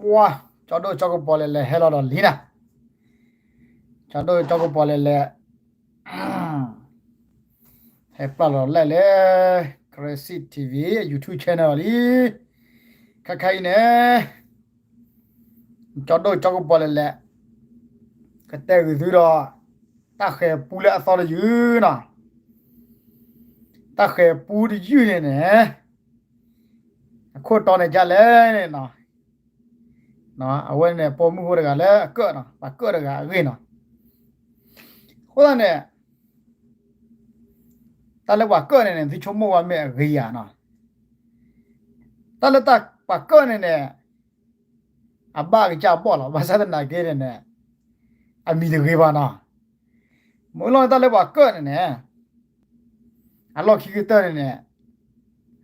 ဝါ, ကၠီဒိၣ်ကၠီကပီၤလဲၤလဲၤဟဲလီၤဒီးလံနၤ, ကၠီဒိၣ်ကၠီကပီၤလဲၤလဲၤ ဟဲပျၢ်လီၤလဲၣ်လဲၣ် Crazy T V YouTube channel လီၤလံ. ခဲခါအံၤန့ၣ် ကၠီဒိၣ်ကၠီကပီၤလဲၤလဲၤ ကတဲဂုာ်သုဒီး တၢ်ဃဲၤပူလၢအသီတယုၢ်နီၤ, တၢ်ဃဲၤပူတယုၢ်န့ၣ်န့ၣ် အခိၣ်တီန့ၣ်ဒ်လဲၣ်န့ၣ်နီၤ, အဝဲန့ၣ်ပိာ်မုၣ်ဖိတဂၤလၢအကၢၣ်နီၤ, ပှၤကၢၣ်တဂၤအဂ့ၢ်နီၤ. အဃိသတးန့ၣ် တၢ်လၢပှၤကၢၣ်န့ၣ်န့ၣ် သုဆိကမိၣ်ဝဲမ့ၢ်အဂ့ၤဧါနီၤ. တၢ်လၢတၢ်ပှၤကၢၣ်န့ၣ်န့ၣ် အဘၣ်အကစၢ်ဘီၣ်လီၤ. ဘၣ်ဆၣ်သနာ်က့န့ၣ်န့ၣ် အမံၤတဂ့ၤဘၣ်နီၤ. မ့ၢ်လီၤန့ၣ် တၢ်လၢပှၤကၢၣ်န့ၣ်န့ၣ် အလီၢ်ခံကတၢၢ်န့ၣ်န့ၣ်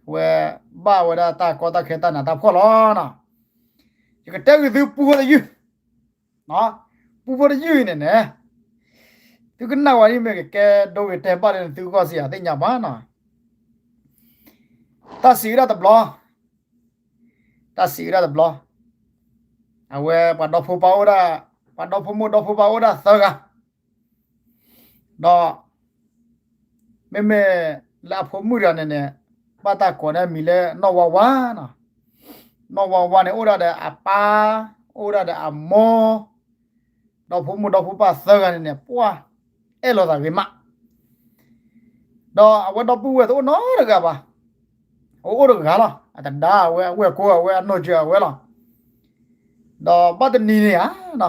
အဝဲဘၣ်ဝဲဒၣ်တၢ်ကီတၢ်ခဲတၢ်နးတၢ်ဖှီၣ်လီၤနီၤ. ယကတဲဂုာ်သုပူဖိတယုၢ်, ပူဖိတယုၢ်အံၤန့ၣ်န့ၣ် သုကနၣ်ဝဲဒ်မ့ၢ်ကကဲဒိဂ့ၤတဲာ်ဘၣ်လၢသုဂီၢ်စ့ၢ်ကီးသ့ၣ်ညါဘၣ်နီၤ. တၢ်စံးဝဲဒၣ်တဘျီ, တၢ်စံးဝဲဒၣ်တဘျီ, အဝဲပှၤဒီဖိပၢ်အိၣ်ဒၣ်, ပှၤဒီဖိမိၢ်ဒီဖိပၢ်အိၣ်ဒၣ်သၢဂၤ, ဒီး မ့မ့ၢ်လၢအဖိမုၣ်တဂၤန့ၣ်န့ၣ် ဘၣ်တၢ်ကိးန့ၢ်မံၤလၢနီၢ်ဝါဝါနီၤ. နီၢ်ဝါဝါန့ၣ် အိၣ်ဒၣ်ဒီးအပၢ်, အိၣ်ဒၣ်ဒီးအမိၢ်, ဒီဖိမိၢ်ဒီဖိပၢ်သၢဂၤန့ၣ်န့ၣ် ပှၢ်အဲၣ်လိာ်သးဂ့ၤမး. ဒီးအဝဲဒီပုၢ်ဝဲၢ်တအိၣ်နီတဂၤဘၣ်, အိၣ်အိၣ်တဂၤလီၤ. အတဒါအဝဲ, အဝဲၢ်ကိအဝဲ, အနီၢ်ကၢအဝဲလီၤ. ဒီးဘၣ်တနံၤန့ၣ်ဧါ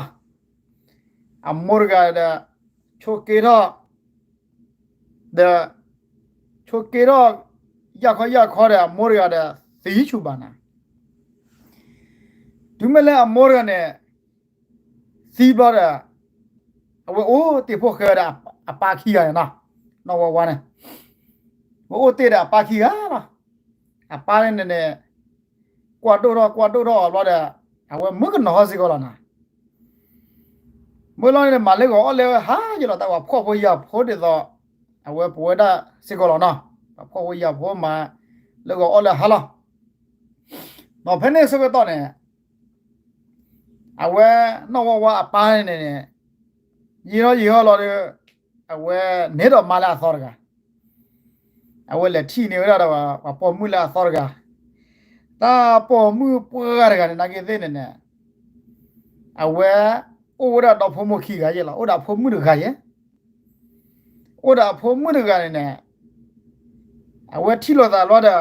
အမိၢ်တဂၤဒီး ဆိက့ထီၣ်, ဒီး ဆိက့ထီၣ် ယၢ်ခီယၢ်ခီဒီး အမိၢ်တဂၤဒီး သံဆူၣ်ဘၣ်နၤ. တုၤမ့ၢ်လၢအမိၢ်တဂၤန့ၣ် သံဘျီဒီး အဝဲအိၣ်တ့ၢ်ဖိၣ်ဃဲဝဲဒီးအပၢ်ခံဂၤန့ၣ်နီၤ, နီၢ်ဝါဝါန့ၣ် ဝဲအိၣ်တ့ၢ်ဒီးအပၢ်ခံဂၤလီၤ. အပၢ်န့ၣ်န့ၣ် ကွၢ်ဒိၣ်ထီၣ်ကွၢ်ဒိၣ်ထီၣ်အီၤဘျီဒီး အဝဲမုၣ်ကနီၤဟီၣ်စ့ၢ်ကီးလီၤနၤ. မ့ၢ်လီၤန့ၣ် မၤလၢဂီၤအီၣ်လၢဟါယလီၤ တၢ်ပှၤဖှီၣ်ဖိယာ်ဖိဒ်သိး အဝဲပဝဲဒၣ်စ့ၢ်ကီးလီၤနီၤ. ပှၤဖှီၣ်ဖိယာ်ဖိမၤလၢဂီၤအီၣ်လၢဟါလီၤ. ဒီးဖဲန့ၣ်ဆၢကတီၢ်န့ၣ် အဝဲနီၢ်ဝါဝါအပၢ်န့ၣ်န့ၣ် ယံာ်ထီၣ်ယံာ်ထီၣ်လီၤဒီး အဝဲန့ၣ်ဒီးမါလၢအသီတဂၤ, အဝဲလဲၤထံၣ်န့ၢ်ဝဲဒၣ်ဒီးပှၤပိာ်မုၣ်လၢအသီတဂၤ, တၢ်ပိာ်မုၣ်ပှၢ်တဂၤန့ၣ် နာ်က့သ့ၣ်န့ၣ်န့ၣ် အဝဲအိၣ်ဝဲဒၣ်ဒီဖိမိၢ်ခံဂၤယဲလီၤ, အိၣ်ဒီးအဖိမုၣ်တဂၤယဲ အိၣ်ဒီးအဖိမုၣ်တဂၤန့ၣ်န့ၣ် အဝဲထံၣ်လိာ်သးလီၤဒီး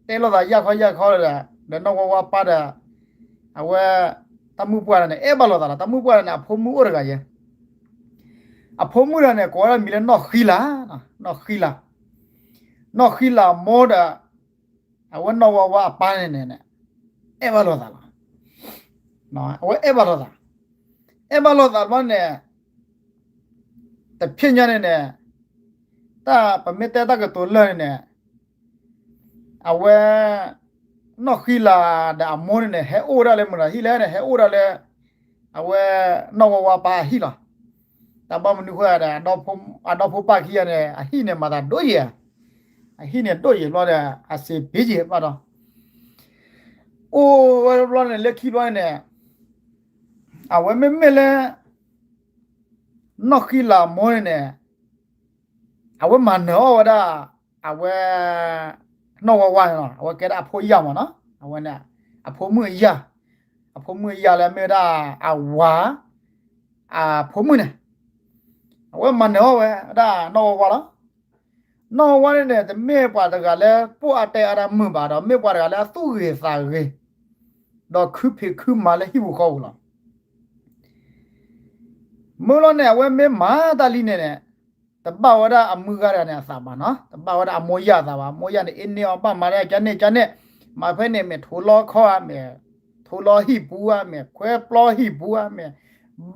တဲလိာ်သးယၢ်ခီယၢ်ခီဒီး ဒီးနီၢ်ဝါဝါပၢ်ဒီး အဝဲ တၢ်မုၣ်ပှၢ်န့ၣ် အဲၣ်ဘၣ်လိာ်သးလီၤ. တၢ်မုၣ်ပှၢ်န့ၣ် အဖိမုၣ်အိၣ်တဂၤယဲ, အဖိမုၣ်တဂၤန့ၣ် ကိးဝဲဒၣ်မံၤလၢနီၢ်ဃံလၤ, နီၢ်ဃံလၤ, နီၢ်ဃံလၤအမိၢ်ဒီး အဝဲနီၢ်ဝါဝါအပၢ်န့ၣ်န့ၣ် အဲၣ်ဘၣ်လိာ်သးလီၤ. အဝဲအဲၣ်ဘၣ်လိာ်သး, အဲၣ်ဘၣ်လိာ်သးဘျီန့ၣ် တဖျ့ညါန့ၣ်န့ၣ် တၢ်ပမ့ၢ်တဲတၢ်ကတိၤလၢာ်န့ၣ်န့ၣ် အဝဲ နီၢ်ဃံလၤဒီးအမိၢ်န့ၣ်န့ၣ် ဟဲအိၣ်ဝဲဒၣ်လၢမတၤဟံၣ်လဲၣ်န့ၣ် ဟဲအိၣ်ဒၣ်လၢ အဝဲ နီၢ်ဝါဝါပၢ်အဟံၣ်လီၤ. တၢ်ဘၣ်မနုၤဃိဒီး အဒီဖိပၢ်ခံဂၤန့ၣ် အဟံၣ်န့ၣ်မၤသးဒိၣ်ယဲၢ်, အဟံၣ်န့ၣ်ဒိၣ်ယဲၢ်ဘျီဒီး အစ့ၤပ့ယဲၢ်ဘၣ်ဒီး အိၣ်ဝဲဘျီန့ၣ် လၢခံဘျီန့ၣ် အဝဲမ့မ့ၢ်လၢ နီၢ်ဃံလၤအမိၢ်န့ၣ်န့ၣ် အဝဲမၤနၢၤအီၣ်ဝဲဒၣ် အဝဲ နီၢ်ဝါဝါန့ၣ်လီၤ. အဝဲကဲဒၣ်အဖိယာ်မးနီၤ, အဝဲန့ၣ် အဖိမုၣ်အယာ်, အဖိမုၣ်အယာ်လၢမ့ၢ်ဝဲဒၣ်အဝၤ အဖိမုၣ်န့ၣ် အဝဲမၤနၢၤအီၣ်ဝဲဒၣ်နီၢ်ဝါဝါလီၤ. နီၢ်ဝါဝါန့ၣ်န့ၣ် တမ့ၢ်ပှၤတဂၤလၢပိာ်အတဲအါတၢ်မုာ်ဘၣ်ဒီး မ့ၢ်ပှၤတဂၤလၢအသူၣ်ဂ့ၤသးဂ့ၤ ဒီးခုဖံးခုမၤလၢဟံၣ်ပူၤဃီပူၤလီၤ. မ့ၢ်လီၤန့ၣ် အဝဲမ့ၢ်မၤတၢ်လံန့ၣ်န့ၣ် တဘၣ်ဝဲဒၣ်အမုၢ်ဂၤတဂၤန့ၣ်အသးဘၣ်နီၤ, တဘၣ်ဝဲဒၣ်အမိၢ်ယာ်အသးဘၣ်. မိၢ်ယာ်န့ၣ် အ့န့ၢ်အီၤဘၣ်မၤဒ်ကန့ၣ်ကန့ၣ်, မၤဖဲန့ၣ် မ့ၢ်ထိလီခီဧါ, မ့ၢ်ထိလီဟံၣ်ပူၤဧါ, မ့ၢ်ခွဲပျီဟံၣ်ပူၤဧါ, မ့ၢ်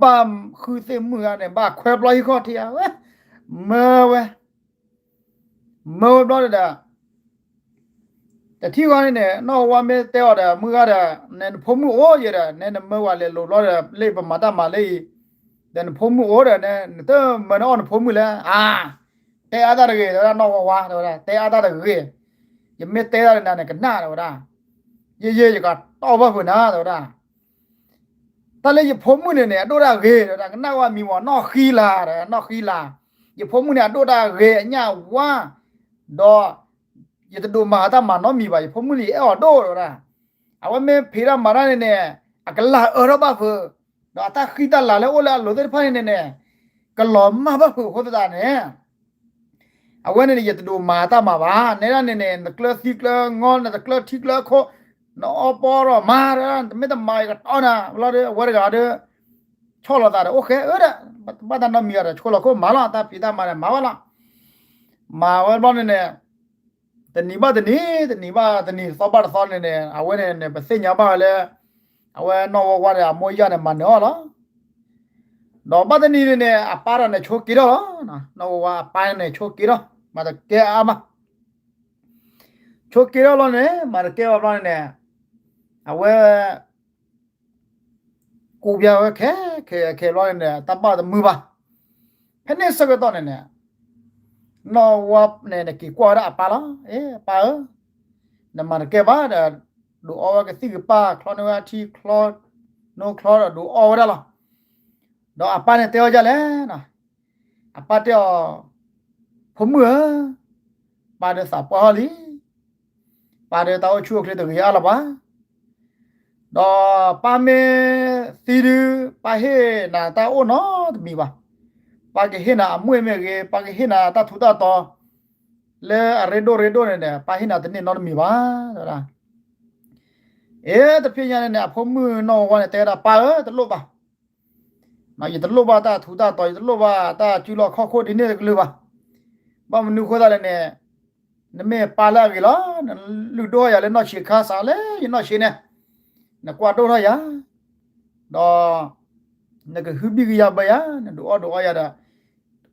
ဘၣ်ဃုသ့ၣ်မုၣ်ဧါန့ၣ် ဘၣ်ခွဲပျီဟံၣ်ခီၣ်ထံးဧါဝဲ, မၢဝဲ မၢဝဲဘျီဒီး တထံၣ်ဃီန့ၣ်န့ၣ် နီၢ်ဝါဝါမ့ၢ်တဲအီၤဒီး မုၢ်ဂၤဒီး နဲနဖိမုၣ်အိၣ်ယဲဒီး နဲနမၢဝဲလဲၤလိာ်ဘျီဒီး လၢပမၤတၢ်မၤလၢအံၤ ဒီးနဖိမုၣ်အိၣ်ဒီး နဲနတမၢနအီၣ်နဖိမုၣ်လဲၣ်. အါ, တဲအါတၢ်တဂ့ၤ တဲဝဲဒၣ်နီၢ်ဝါဝါ တဲဝဲဒၣ် တဲအါတၢ်တဂ့ၤ, ယမ့ၢ်တဲတၢ်ဒီးနၤန့ၣ်ကနၣ် တဲဝဲဒၣ်, ယဲယဲယက တၢ်အိၣ်ဘၣ်ဖုးနၤ တဲဝဲဒၣ်. တၢ်လၢယဖိမုၣ်န့ၣ်န့ၣ် အဒိၣ်တၢ်ဂ့ၤ တဲဝဲဒၣ်, ကနၣ်ဝဲမံၤမီၤ နီၢ်ဃံလၤ တဲဝဲဒၣ်, နီၢ်ဃံလၤ. ယဖိမုၣ်န့ၣ် အဒိၣ်တၢ်ဂ့ၤ အညၣ်ဝါ, ဒီးယတဒိးမၤတၢ်မၤနီတမံၤဘၣ်, ယဖိမုၣ်န့ၣ် ယအဲၣ်အီၤဒိၣ် တဲဝဲဒၣ်. အဝဲမ့ၢ်ဖံးတၢ်မၤတၢ်န့ၣ်န့ၣ် အကလၤအၢထီၣ်ဘၣ်ဖုး, ဒီးအတၢ်ဃံတၢ်လၤလၢအိၣ်လၢအလိၤသ့ၣ်တဖၣ်န့ၣ်န့ၣ်န့ၣ် ကလီၤမၢ်ဘၣ်ဖုးအဃိသတးန့ၣ် အဝဲန့ၣ်န့ၣ် ယတဒိးမၤတၢ်မၤဘၣ်, နဲဒၣ်န့ၣ်န့ၣ် နကျၢၤသံကျၢၤငီ နတကျၢၤထံကျၢၤခိၣ်, နအီပီထီၣ်မၤ, တမ့ၢ်တမၤယကတီနၤ, ဘျီဒီး အဝဲတဂၤဒီး ဆီၣ်လီၤသးဒီး အိၣ်ဃဲအၢဒီး ဘၣ်တၢ်နီတမံၤဒီး ဆိလီၤခိၣ်မၤလီၤ, တၢ်ဖံးတၢ်မၤန့ၣ် မၤဝဲလီၤ. မၤဝဲဘျီန့ၣ်န့ၣ် တနံၤဘၣ်တနံၤ တနံၤဘၣ်တနံၤ သီဘၣ်တသီန့ၣ်န့ၣ် အဝဲန့ၣ်န့ၣ် ပသ့ၣ်ညါဘၣ်ဝဲလၢ အဝဲနီၢ်ဝါဝါဒီးအမိၢ်ယၢ်န့ၣ် မၤနၢၤအီၤလီၤ. ဒီးဘၣ်တနံၤန့ၣ်န့ၣ် အပၢ်ဒီးန့ၣ်ဆိက့ထီၣ်လီၤ. နီၢ်ဝါဝါအပၢ်န့ၣ်န့ၣ် ဆိက့ထီၣ် မၤတကဲအါမး, ဆိက့ထီၣ်လီၤန့ၣ် မၤတကဲဘၣ်ဘျီန့ၣ်န့ၣ် အဝဲ ကူးပျၢ်ဝဲခဲ ခဲ ခဲဘျီန့ၣ်န့ၣ် တၢ်ဘၣ်တမုာ်ဘၣ်. ဖဲန့ၣ်ဆၢကတီၢ်န့ၣ်န့ၣ် နီၢ်ဝါန့ၣ်န့ၣ် က့ၤကွၢ်ဝဲဒၣ်အပၢ်လီၤ. အ့ အပၢ်ဧၢ, နမၤတကဲဘၣ်ဒီး ဒုးအီဝဲကသံၣ်ကပၢ် ချီန့ၢ်ဝဲထံချီ နိချီဒီးဒုးအီဝဲဒၣ်လီၤ. ဒီးအပၢ်န့ၣ်တဲအီၤဒ်လဲၣ်, အပၢ်တဲအီၤ, ဖိမုၣ်ဧၢ, ပၢ်ဒီးသးပှၢ်ထီၣ်လံ, ပၢ်ဒီးတၢ်အိၣ်ဆူၣ်အိၣ်ချ့တဂ့ၤအါလၢၤဘၣ်. ဒီးပၢ်မ့ၢ်သံဒုး ပၢ်ဟ့ၣ်နၤတၢ်အိၣ်နီတမံၤဘၣ်. ပၢ်ကဟ့ၣ်နၤအမွ့ၢ်မ့ၢ်ဂ့ၤ, ပၢ်ကဟ့ၣ်နၤတၢ်ထူးတၢ်တီၤ လၢအရ့ဒိၣ်ရ့ဒိၣ်န့ၣ်ဒီး ပၢ်ဟ့ၣ်နၤတန့ၢ်နီတမံၤဘၣ် တဲဝဲဒၣ်. အ့ တဖဲညါန့ၣ်န့ၣ် အဖိမုၣ်နီၢ်ဝါဝါန့ၣ် တဲဝဲဒၣ် ပၢ်ဧၢ, တလိၣ်ဘၣ်, ယတလိၣ်ဘၣ်တၢ်ထူးတၢ်တီၤ, ယတလိၣ်ဘၣ်တၢ်စုလီၢ်ခီၣ်ခိၣ်ဒ်န့ၣ်တကလုာ်ဘၣ်. ဘၣ်မနုၤအဃိသတးလဲၣ်န့ၣ်, နမ့ၢ်ပၢ်လၢအဂ့ၤလီၤ. နလုၢ်ဒိၣ်ယၤလၢနီၢ်ဆံးခါစးလၢယနီၢ်ဆံးန့ၣ်, နကွၢ်ဒိၣ်ထီၣ်ယၤ, ဒီး နကဟုဘံၣ်ကယာ်ဘၢယၤ, နဒုးအီၣ်ဒုးအီယၤဒီး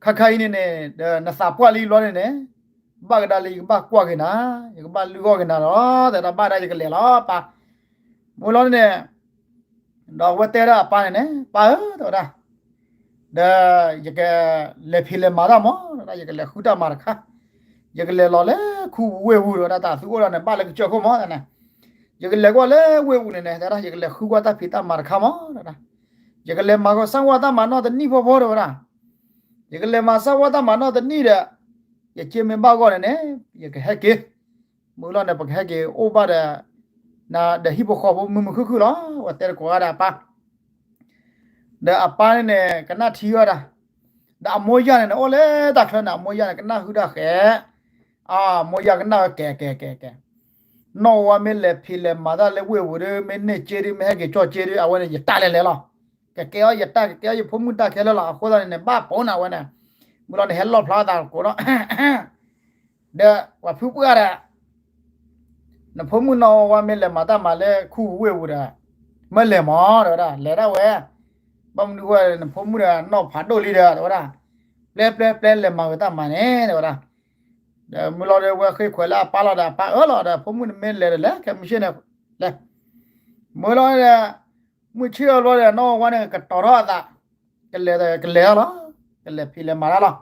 ခါခါအံၤန့ၣ်န့ၣ် ဒီးနသးပှၢ်လံလီၤန့ၣ်န့ၣ်, ဘၣ်ကဒါလၢယကဘၣ်ကွၢ်က့ၤနၤ, ယကဘၣ်လုၢ်အီၣ်က့ၤနၤလီၤ, တဲဒၣ် ဘၣ်ဒၣ်ယကလဲၤလီၤပၢ်. မုၢ်လီၤန့ၣ်န့ၣ် ဒီးအဝဲတဲဒၣ်အပၢ်န့ၣ်န့ၣ်, ပၢ်ဧၢ, တဲဝဲဒၣ်, ဒီးယကလဲၤဖံးလဲၤမၤတၢ်မး, တဲဒၣ် ယကလဲၤဃုတၢ်မၤတခါ, ယကလဲၤလီၤလၢခူပူၤဝ့ၢ်ပူၤ တဲဝဲဒၣ်, တၢ်သုအိၣ်ဒီးန့ၣ် ဘၣ်လၢကစၢၢ်ခိၣ်မးန့ၣ်, ယကလဲၤကွၢ်လၢဝ့ၢ်ပူၤန့ၣ်န့ၣ် တဲဒၣ် ယကလဲၤဃုကွၢ်တၢ်ဖံးတၢ်မၤတခါမး, တဲဒၣ်, ယကလဲၤမၤကီၢ်စၢ်ဝါတၢ်မၤနီတနံၣ်ဖီဖီ တဲဝဲဒၣ်, ယကလဲၤမၤစၢ်ဝါတၢ်မၤနီတနံၣ်ဒီး ယစ့မ့ၢ်ဘၣ်ဂီၢ်န့ၣ်န့ၣ် ယကဟဲက့ၤ, မုၢ်လီၤန့ၣ် ပကဟဲက့ၤအိၣ်ဘၣ်ဒီး နၤဒီးဟံၣ်ဖိဃီဖိမုာ်မုာ်ခုၣ်ခုၣ်လီၤ, အဝဲတဲတကိးဂၤဒီးအပၢ် ဒီးအပၢ်န့ၣ်န့ၣ် ကနၣ်ထံဝဲဒၣ်, ဒီးအမိၢ်ယၢ်န့ၣ်န့ၣ် အိၣ်လၢတၢ်ချၢန့ၣ် အမိၢ်ယၢ်န့ၣ် ကနၣ်ဃုတၢ်ဃဲ, အမိၢ်ယၢ်ကနၣ်ဝဲကဲကဲကဲကဲ, နီၢ်ဝါမ့ၢ်လဲၤဖံးလဲၤမၤတၢ်လၢဝ့ၢ်ပူၤဒီး မ့ၢ်န့ၢ်စ့ဒီး မ့ၢ်ဟဲက့ၤကၠီၣ်စ့ဒီး အဝဲန့ၣ် ယတၢ်လဲၤလဲၤလီၤ, ကကဲအီၤယတၢ် ကကဲအီၤယဖိမုၣ်တၢ်ခဲလၢာ်လီၤ, အဃိသတးန့ၣ်န့ၣ် ဘၣ်ပိာ်နၤဝဲန့ၣ်, မုၢ်လီၤန့ၣ် ဟဲလီၣ်ဖျါသးကိးဒီး ဒီးပှၤဖုပှၢ်ဒီး နဖိမုၣ်နီၢ်ဝါဝါမ့ၢ်လဲၤမၤတၢ်မၤလၢခူပူၤဝ့ၢ်ပူၤဒီး မ့ၢ်လဲၤမး တဲဝဲဒၣ်, လဲၤဒၣ်ဝဲ, ဘၣ်မနုၤဃိ နဖိမုၣ်ဒီးနီၢ်ဖးဒိၣ်လံဒီး တဲဝဲဒၣ်, ပျဲပျဲပျဲလဲၤမၤဝဲတၢ်မၤန့ၣ် တဲဝဲဒၣ်, ဒီးမုၢ်လီၤဒီးဝဲဃ့ခွဲးလၢအပၢ်လီၤဒီး အပၢ်အၢလီၤဒီး ဖိမုၣ်နမ့ၢ်လဲၤဒီးလဲၤ ခဲမုၢ်ဆ့ၣ်န့ၣ် လဲၤ, မုၢ်လီၤဒီး မုၢ်ဆ့ၣ်အဘျီဒီး နီၢ်ဝါဝါန့ၣ် ကတီၤထီၣ်အသး, ကလဲၤ ကလဲၤလီၤ, ကလဲၤဖံးလဲၤမၤတၢ်လီၤ.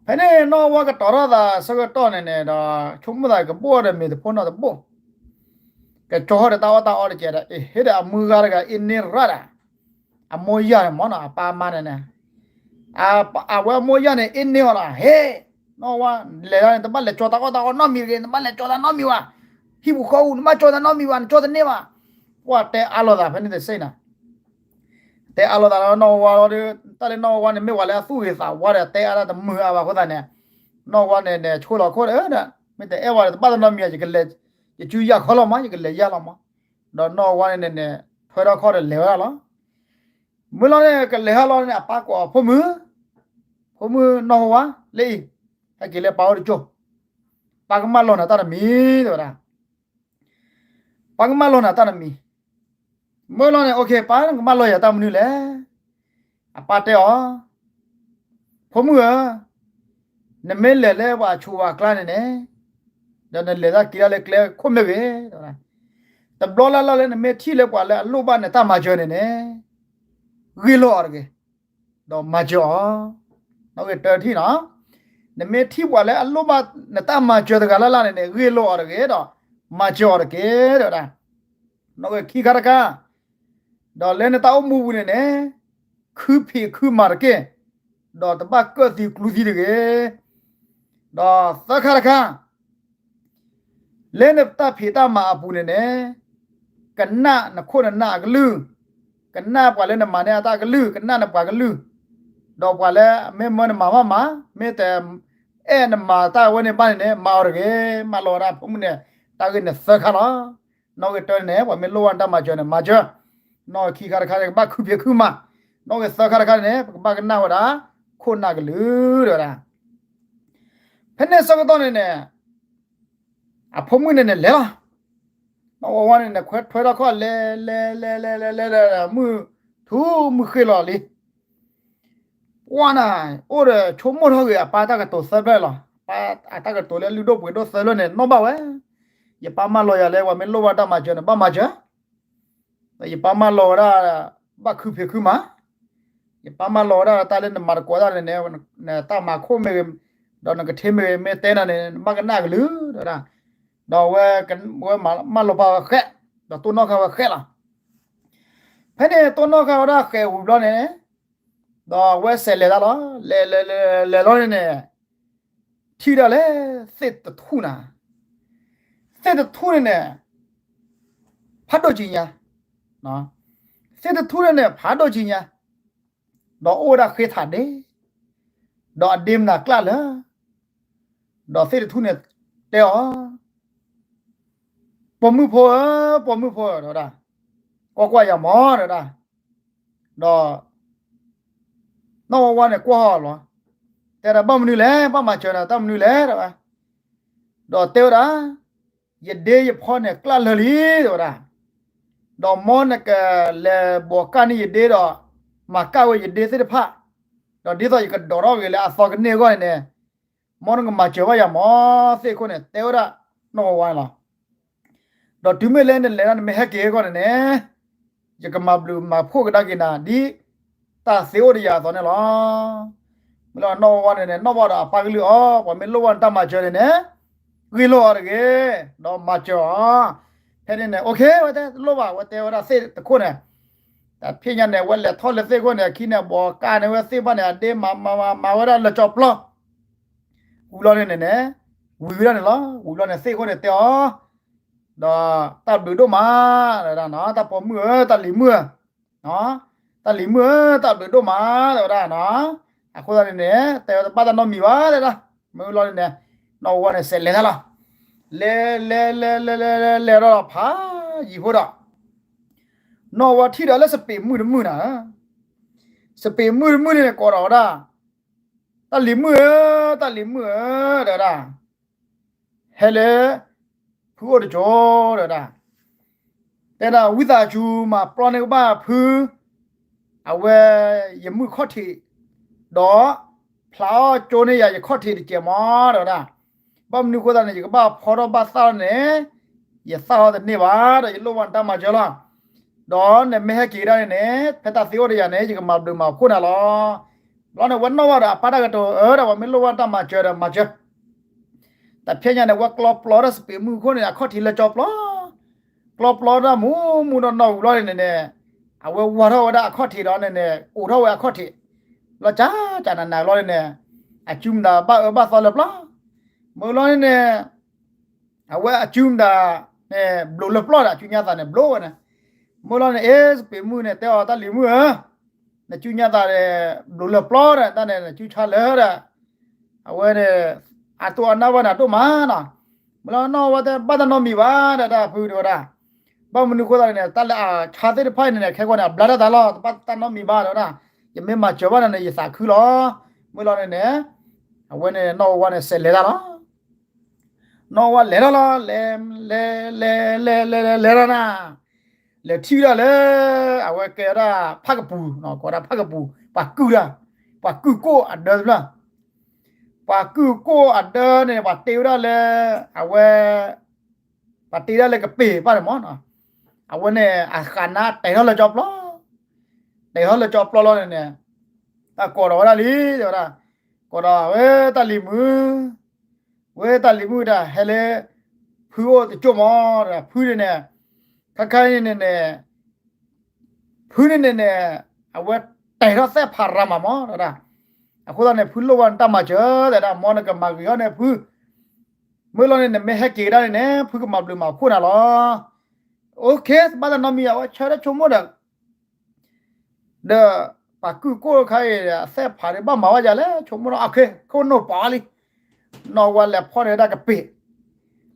ဖဲန့ၣ်နီၢ်ဝါကတီၤထီၣ်သးဆၢကတီၢ်န့ၣ်န့ၣ်ဒီး ဆိကမိၣ်သးကဘိၣ်ဒီးမ့ၤတဖိနီၢ်တဘိၣ်, ကကၠီထီၣ်ဒီးတၢ်အီၣ်တၢ်အီတကဲးဒီး အ့ၣ် ဟ့ၣ်ဒီးအမုၢ်ဂၤတဂၤအ့ၣ်န့ၢ်ရၣ်ဒီး အမိၢ်ယၢ်န့ၣ်မ့ၢ်နီၤ အပၢ်အမါန့ၣ်န့ၣ်, အဝဲအမိၢ်ယၢ်န့ၣ် အ့ၣ်န့ၢ်အီၤလီၤ, ဟ့ၣ်, နီၢ်ဝါ, လဲၤဒၣ်န့ၣ် တဘၣ်လဲၤကၠီတၢ်အီၣ်တၢ်အီနီတမံၤတဂ့ၤ, နဘၣ်လဲၤကၠီတၢ်နီတမံၤဘၣ်, ဟံၣ်ပူၤဃီပူၤ နဘၣ်ကၠီတၢ်နီတမံၤဘၣ်, နကၠီတန့ၢ်ဘၣ်, ပှၢ်တဲအါလိာ်သးဖဲန့ၣ်တစဲးနီၤ တဲအါလိာ်သးလီၤနီၢ်ဝါလီၤဒီး တၢ်လၢနီၢ်ဝါန့ၣ် မ့ၢ်ပှၤလၢအသူၣ်ဂ့ၤသးဝါဒီး တဲအါတၢ်တမုာ်အါဘၣ်အဃိသတးန့ၣ်, နီၢ်ဝါန့ၣ်န့ၣ် ဆိလီၤခိၣ်ဒီး မ့ၢ်တအဲၣ်ဝဲဒီး တဘၣ်တနီတမံၤ ယကလဲၤ, ယစုယၢ်ခီလီၤမး ယကလဲၤယၢ်လီၤမး, ဒီးနီၢ်ဝါန့ၣ်န့ၣ်န့ၣ် ထွဲထီၣ်ခီၣ်ဒီးလဲၤဝဲဒၣ်လီၤ. မုၢ်လီၤန့ၣ် ကလဲၤဟးလီၤန့ၣ် အပၢ်ကိးအီၤ ဖိမုၣ်, ဖိမုၣ်နီၢ်ဝါ, လၢအံၤ, ဟဲက့ၤလၢပၢ်အိၣ်တကၠိၢ်, ပၢ်ကမၢလီၤနၤတၢ်တမံၤ တဲဝဲဒၣ် ပၢ်ကမၢလီၤနၤတၢ်တမံၤ, မုၢ်လီၤန့ၣ် အိၣ်ခ့ ပၢ်ကမၢလီၤယၤတၢ်မနုၤလဲၣ်, အပၢ်တဲအီၤ, ဖိမုၣ်ဧၢ, နမ့ၢ်လဲၤလၢပှၤအဆိးပှၤကျါန့ၣ်န့ၣ်, ဒီးနလဲၤတၢ်က့ၤတၢ်လၢကျဲခိၣ်မ့ၢ်ဂ့ၤ, တဘျီလၢ်လၢ်လၢနမ့ၢ်ထံၣ်လၢပှၤလၢအလိၣ်ဘၣ်နတၢ်မၤစၢၤန့ၣ်န့ၣ်, ဂ့ၢ်လိာ်အီၤတဂ့ၤ, ဒီးမၤစၢၤအီၤ, နီၣ်ဂံၢ်တၢထံၣ်နီၤ, နမ့ၢ်ထံၣ်ပှၤလၢအလိၣ်ဘၣ်နတၢ်မၤစၢၤတဂၤလၢ်လၢ်န့ၣ်န့ၣ် ဂ့ၢ်လိာ်အီၤတဂ့ၤဒီး မၤစၢၤအီၤတက့ၢ် တဲဝဲဒၣ်. နီၣ်ဂံၢ်ခံခါတခါ, ဒီးလၢနတၢ်အိၣ်မူပူၤန့ၣ်န့ၣ်, ခုဖံးခုမၤတက့ၢ်, ဒီးတဘၣ်ကၢၣ်သံကျူသံတဂ့ၤ. ဒီးသၢခါတခါ, လၢနတၢ်ဖံးတၢ်မၤအပူၤန့ၣ်န့ၣ်, ကနၣ်နခိၣ်နနၢ်အကလုၢ်, ကနၣ်ပှၤလၢနမၤန့ၢ်အတၢ်ကလုၢ်, ကနၣ်နပှၤကလုၢ်, ဒီးပှၤလၢမ့ၢ်မၢနမၤဘၣ်မၤ, မ့ၢ်တအဲၣ်နမၤတၢ်ဝဲန့ၣ်ဘၣ်န့ၣ်န့ၣ် မၤအီၤတဂ့ၤ. မၤလိာ်ဝဲဒၣ်ဖိမုၣ်န့ၣ် တၢ်ဂ့ၢ်န့ၣ်သၢခါလီၤ. နီၣ်ဂံၢ်တၢန့ၣ်န့ၣ် ပှၤမ့ၢ်လိၣ်ဘၣ်တၢ်မၤစၢၤန့ၣ် မၤစၢၤ, နီၣ်ဂံၢ်ခံခါတခါန့ၣ် ကဘၣ်ခုဖံးခုမၤ, နီၣ်ဂံၢ်သၢခါတခါန့ၣ် ပကဘၣ်ကနၣ်ဝဲဒၣ် ခိၣ်နၢ်ကလုၢ် တဲဝဲဒၣ်. ဖဲန့ၣ်ဆၢကတီၢ်န့ၣ်န့ၣ်, အဖိမုၣ်န့ၣ်န့ၣ်လဲၤလီၤ. နီၢ်ဝါဝါန့ၣ်န့ၣ် ခွဲးထွဲထီၣ်ခီၣ်လဲၤ လဲၤ လဲၤ လဲၤ လဲၤ လဲၤ လဲၤ မုၢ်ထူၣ်မုၢ်ဃ့လီၤလံ. ပှၢ်နၤ, အိၣ်ဒီးဆိကမိၣ်ထီၣ်ဂ့ၤအပၢ်တၢ်ကတိၤသၢဖျၢၣ်လီၤ. ပၢ်အတၢ်ကတိၤလၢလုၢ်ဒိၣ်ပှ့ၤဒိၣ်သၢဖျၢၣ်န့ၣ် နီၣ်ဘၣ်ဝဲ, ယပၢ်မၢလီၤယၤလၢ ပှၤမ့ၢ်လိၣ်ဘၣ်တၢ်မၤစၢၤန့ၣ် ဘၣ်မၤစၢၤ ဒီးယပၢ်မၢလီၤဝဲဒၣ် ဘၣ်ခုဖံးခုမၤ, ယပၢ်မၢလီၤဝဲဒၣ်တၢ်လၢနမၤတကိးတၢ်န့ၣ်န့ၣ်, နတၢ်မၤခိၣ်မ့ၢ်ဂ့ၤ, ဒီးနကထ့မ့ၢ်ဂ့ၤ မ့ၢ်တဲနၤန့ၣ် နဘၣ်ကနၣ်ကလုၢ် တဲဝဲဒၣ်. ဒီးဝဲ, ဝဲမၢလီၤပာ်ဝဲဃဲး, ဒီးတိၢ်နီၣ်ဃာ်ဝဲဃဲးလီၤ. ဖဲန့ၣ်တိၢ်နီၣ်ဃာ်ဝဲဒၣ်ဃဲးဝံၤဘျီန့ၣ်, ဒီးအဝဲစဲးလဲၤတၢ်လီၤ. လဲၤ လဲၤ လဲၤ လဲၤလီၤန့ၣ်န့ၣ်, ထံၣ်ဒၣ်လဲၣ်, သ့ၣ်တထူၣ်နၤ, သ့ၣ်တထူၣ်န့ၣ်န့ၣ်, ဖးဒိၣ်ကံညါ, သ့ၣ်တထူၣ်န့ၣ်န့ၣ် ဖးဒိၣ်ကံညါ, ဒီးအိၣ်ဝဲဒၣ်ဃ့ထးဒ့, ဒီးအဒ့မနုၤကျၢ်လၢာ်, ဒီးသ့ၣ်တထူၣ်န့ၣ်တဲအီၤ, ပိာ်မုၣ်ဖိဧၢ, ပိာ်မုၣ်ဖိဧၢ တဲဝဲဒၣ်, ကွၢ်ကွၢ်ယၤမး တဲဝဲဒၣ်. ဒီး နီၢ်ဝါဝါန့ၣ်ကွၢ်အီၤလီၤ. တဲဒၣ် ဘၣ်မနုၤလဲၣ်, ဘၣ်မၤစၢၤနၤတၢ်မနုၤလဲၣ် တဲဝဲ. ဒီးတဲဝဲဒၣ်, ယဒ့ယဖီန့ၣ်ကျၢ်လၢာ်လံ တဲဝဲဒၣ်. ဒီးမ်နကလဲၤဘိးကၢ်န့ၢ်ယဒ့ဒီး, မၤကၢ်ဝဲယဒ့သ့ၣ်တဖၣ်, ဒီးဒ်သိးယကဒိးထီၣ်ဂ့ၤလၢအသီကန့ၢ်အဂီၢ်န့ၣ်န့ၣ်, မ်နကမၤစၢၤဘၣ်ယၤမး, သ့ၣ်ခိၣ်န့ၣ် တဲဝဲဒၣ်နီၢ်ဝါဝါန့ၣ်လီၤ. ဒီးတုၤမ့ၢ်လၢနလဲၤဒၣ်နမ့ၢ်ဟဲက့ၤအဂီၢ်န့ၣ်န့ၣ်, ယကမၤဘျုးမၤဖှိၣ်ကဒါက့ၤနၤ ဒ်တၢ်သ့အိၣ်ဒီးယၤအသိးန့ၣ်လီၤ. မ့ၢ်လီၤနီၢ်ဝါဝါန့ၣ်န့ၣ် နီၣ်ဘၣ်ဒီးအပၢ်ကလုၢ်အီၤ, ပှၤမ့ၢ်လိၣ်ဘၣ်နတၢ်မၤစၢၤန့ၣ်န့ၣ်, ဂ့ၢ်လိာ်အီၤတဂ့ၤ, ဒီးမၤစၢၤအီၤ. ဖဲန့ၣ်န့ၣ် okay ဝဲတဲတလိၣ်ဘၣ်, ဝဲတဲဝဲဒၣ်သ့ၣ်တခိၣ်န့ၣ်, တၢ်ဖဲညါန့ၣ် ဝဲလဲၤထီၣ်လၢသ့ၣ်ခိၣ်န့ၣ် အခံန့ၣ် ဘိးကၢ်န့ၢ်ဝဲသ့ၣ်တဖၣ်န့ၣ် အဒ့မၤမၤမၤမၤဝဲဒၣ်လၢကၠီပျီ ဝံၤလီၤန့ၣ်န့ၣ်န့ၣ်, ဝံၤဝဲဒၣ်န့ၣ်လီၤ. ဝံၤလီၤန့ၣ်သ့ၣ်ခိၣ်န့ၣ်တဲအီၤ, ဒီးတၢ်ဘျုးဒိၣ်မး, တၢ်ပိာ်မုၣ်ဧၢ, တၢ်လံၤမုၣ်ဧၢ, တၢ်လံၤမုၣ်ဧၢ, တၢ်ဘျုးဒိၣ်မး တဲဝဲဒၣ်. အဃိသတးန့ၣ်န့ၣ် တဲဝဲတဘၣ်တၢ်နီတမံၤဘၣ် တဲဒၣ်. မ့ၢ်လီၤန့ၣ်န့ၣ် နီၢ်ဝါဝါန့ၣ်စဲးလဲၤတၢ်လီၤ. လဲၤ လဲၤ လဲၤ လဲၤ လဲၤ လဲၤ လဲၤဒီးဖးယံၤဖိဒီး နီၢ်ဝါထံၣ်ဒီးလၢစပံးမုၢ်တမုၢ်နၤ, စပံးမုၢ်တမုၢ်န့ၣ်န့ၣ် ကိးဒီးဝဲဒၣ်, တၢ်လံၤမုၣ်ဧၢ, တၢ်လံၤမုၣ်ဧၢ, တဲဝဲဒၣ်, ဟဲလၢဖုအိၣ်တကၠိ တဲဝဲဒၣ်. တဲဒၣ် ဝံသးစူၤမၤပျီန့ၢ်ကဘၣ်ဖု အဝဲ ယမုၢ်ခီၣ်ထံး, ဒီးဖျါအီၣ်ကၠိန့ၢ်ယၤယခီၣ်ထံးတစဲးမး တဲဝဲဒၣ်. ဘၣ်မနုၤအဃိသတးန့ၣ် ယကဘၣ်ဖီထီၣ်ဘၣ်သၣ်ထီၣ်န့ၣ် ယသၣ်ထီၣ်တန့ၢ်ဘၣ်ဒီး ယလိၣ်ဘၣ်နတၢ်မၤစၢၤလီၤ. ဒီးနမ့ၢ်ဟဲက့ၤဒၣ်န့ၣ်န့ၣ် ဖဲတၢ်သ့အိၣ်ဒီးယၤန့ၣ် ယကမၤဘျုးမၤဖှိၣ်နၤလီၤ. ဘျီန့ၣ် ဝဲနီၣ်ဘၣ်ဒီးအပၢ်တၢ်ကတိၤ အၢ ဒီးပှၤမ့ၢ်လိၣ်ဘၣ်တၢ်မၤစၢၤဒီးမၤစၢၤ တၢ်ဖဲညါန့ၣ် ဝဲကျီပျီထီၣ်စပံးမုၢ်ခိၣ်န့ၣ် အခီၣ်ထံးလၢကၠီပျီ, ကျီပျီတၢ်မူမူဒီးနီၢ်ဝံၤလီၤန့ၣ်န့ၣ်, အဝဲဝါထီၣ်ဝဲဒၣ်အခီၣ်ထံးဒီးန့ၣ်န့ၣ် အိးထီၣ်ဝဲအခီၣ်ထံး, လီၤကၢ်ကၢ်နးနးလီၤန့ၣ်န့ၣ်, အစုမတၤဘၣ်အၢဘၣ်သီလၢပျီ, မ့ၢ်လီၤန့ၣ်န့ၣ်, အဝဲအစုမတၤန့ၣ် ဘျိးလၢပျီဒီး အစုညါသးန့ၣ်ဘျိဝဲန့ၣ်, မ့ၢ်လီၤန့ၣ် အ့ စပံးမုၢ်န့ၣ် တဲအီၤ တၢ်လံၤမုၣ်ဧၢ, နစုညါသးန့ၣ် ဘျိးလၢပျီဒီး တၢ်န့ၣ် နစုဆါလၢာ်ဒီး အဝဲန့ၣ် အတိၢ်အနၢ်ဘၣ်န့ၣ် အဒိၣ်မးနီၤ, မ့ၢ်လီၤနီၢ်ဝဲတဲ ဘၣ်တၢ်နီတမံၤဘၣ်ဒီး တၢ်ဖုတဲဝဲဒၣ်, ဘၣ်မနုၤအဃိသတးန့ၣ် တၢ်လၢအဆါသ့ၣ်တဖၣ်အံၤန့ၣ် ခဲကိာ်န့ၣ် အဘျါတၢ်သးလီၤ, တဘၣ်တၢ်နီတမံၤဘၣ်တဲဝဲဒၣ်, ယမ့ၢ်မၤစၢၤဘၣ်နၤန့ၣ် ယသးခုလီၤ, မ့ၢ်လီၤန့ၣ်န့ၣ်, အဝဲန့ၣ်နီၢ်ဝဲန့ၣ် စဲးလဲၤတၢ်လီၤ နီၢ်ဝါလဲၤထီၣ်လီၤ, လဲၤ လဲၤ လဲၤ လဲၤ လဲၤ လဲၤ လဲၤထီၣ်နၤ, လဲၤထံၣ်ဝဲဒၣ်လၢ အဝဲကဲဝဲဒၣ်ဖးကပူၤ, ကိးဝဲဒၣ်ဖးကပူၤ, ပှၤကုၢ်ဒၣ်, ပှၤကုၢ်ကိၣ်အဒၢတဖျၢၣ်, ပှၤကုၢ်ကိၣ်အဒၢန့ၣ် ပှၤတ့ဝဲဒၣ်လၢ အဝဲ ပှၤတ့ဒၣ်လၢကပ့ၤပၢ်န့ၣ်မး, အဝဲန့ၣ် အဃးနါတဲာ်ထီၣ်လၢကၠီပျီ, တဲာ်ထီၣ်လၢကၠီပျီလီၤန့ၣ်န့ၣ်, တၢ်ကိးဒီးဝဲဒၣ်လံ တဲဝဲဒၣ်, ကိးဒီးဝဲတၢ်လံၤမုၣ်, ဝဲတၢ်လံၤမုၣ်တၢ်ဟဲလၢ ဖုအိၣ်တကၠိၢ်မး, ဖုန့ၣ်န့ၣ်, ခါခါအံၤန့ၣ်န့ၣ် ဖုန့ၣ်န့ၣ်န့ၣ် အဝဲတဲာ်ထီၣ်သဲၣ်ဖးရၤမးမး တဲဝဲဒၣ်. အဃိသတးန့ၣ် ဖုလိၣ်ဘၣ်နတၢ်မၤစၢၤ တဲဒၣ်, မ်နကမၤဂ့ၤထီၣ်န့ၢ်ဖု, မုၢ်လီၤန့ၣ် နမ့ၢ်ဟဲက့ၤကဒါန့ၣ်န့ၣ် ဖုကမၤဘျုးမၤဖှိၣ်နၤလီၤ. အိၣ်ခ့ ဘၣ်တနီတမံၤ အဝဲဆၢထၢၣ်ဆိကမိၣ်ဒီး ဒီး ပှၤကုၢ်ကိၣ်ခါအံၤ အသဲၣ်ဖးန့ၣ် ဘၣ်မၤဝဲဒ်လဲၣ် ဆိကမိၣ်ဒီး အိၣ်ခ့ ခိၣ်နူာ်ပီၤလံ, နီၢ်ဝါလဲၤဖီၣ်န့ၢ်ဝဲဒၣ်ကပ့ၤ,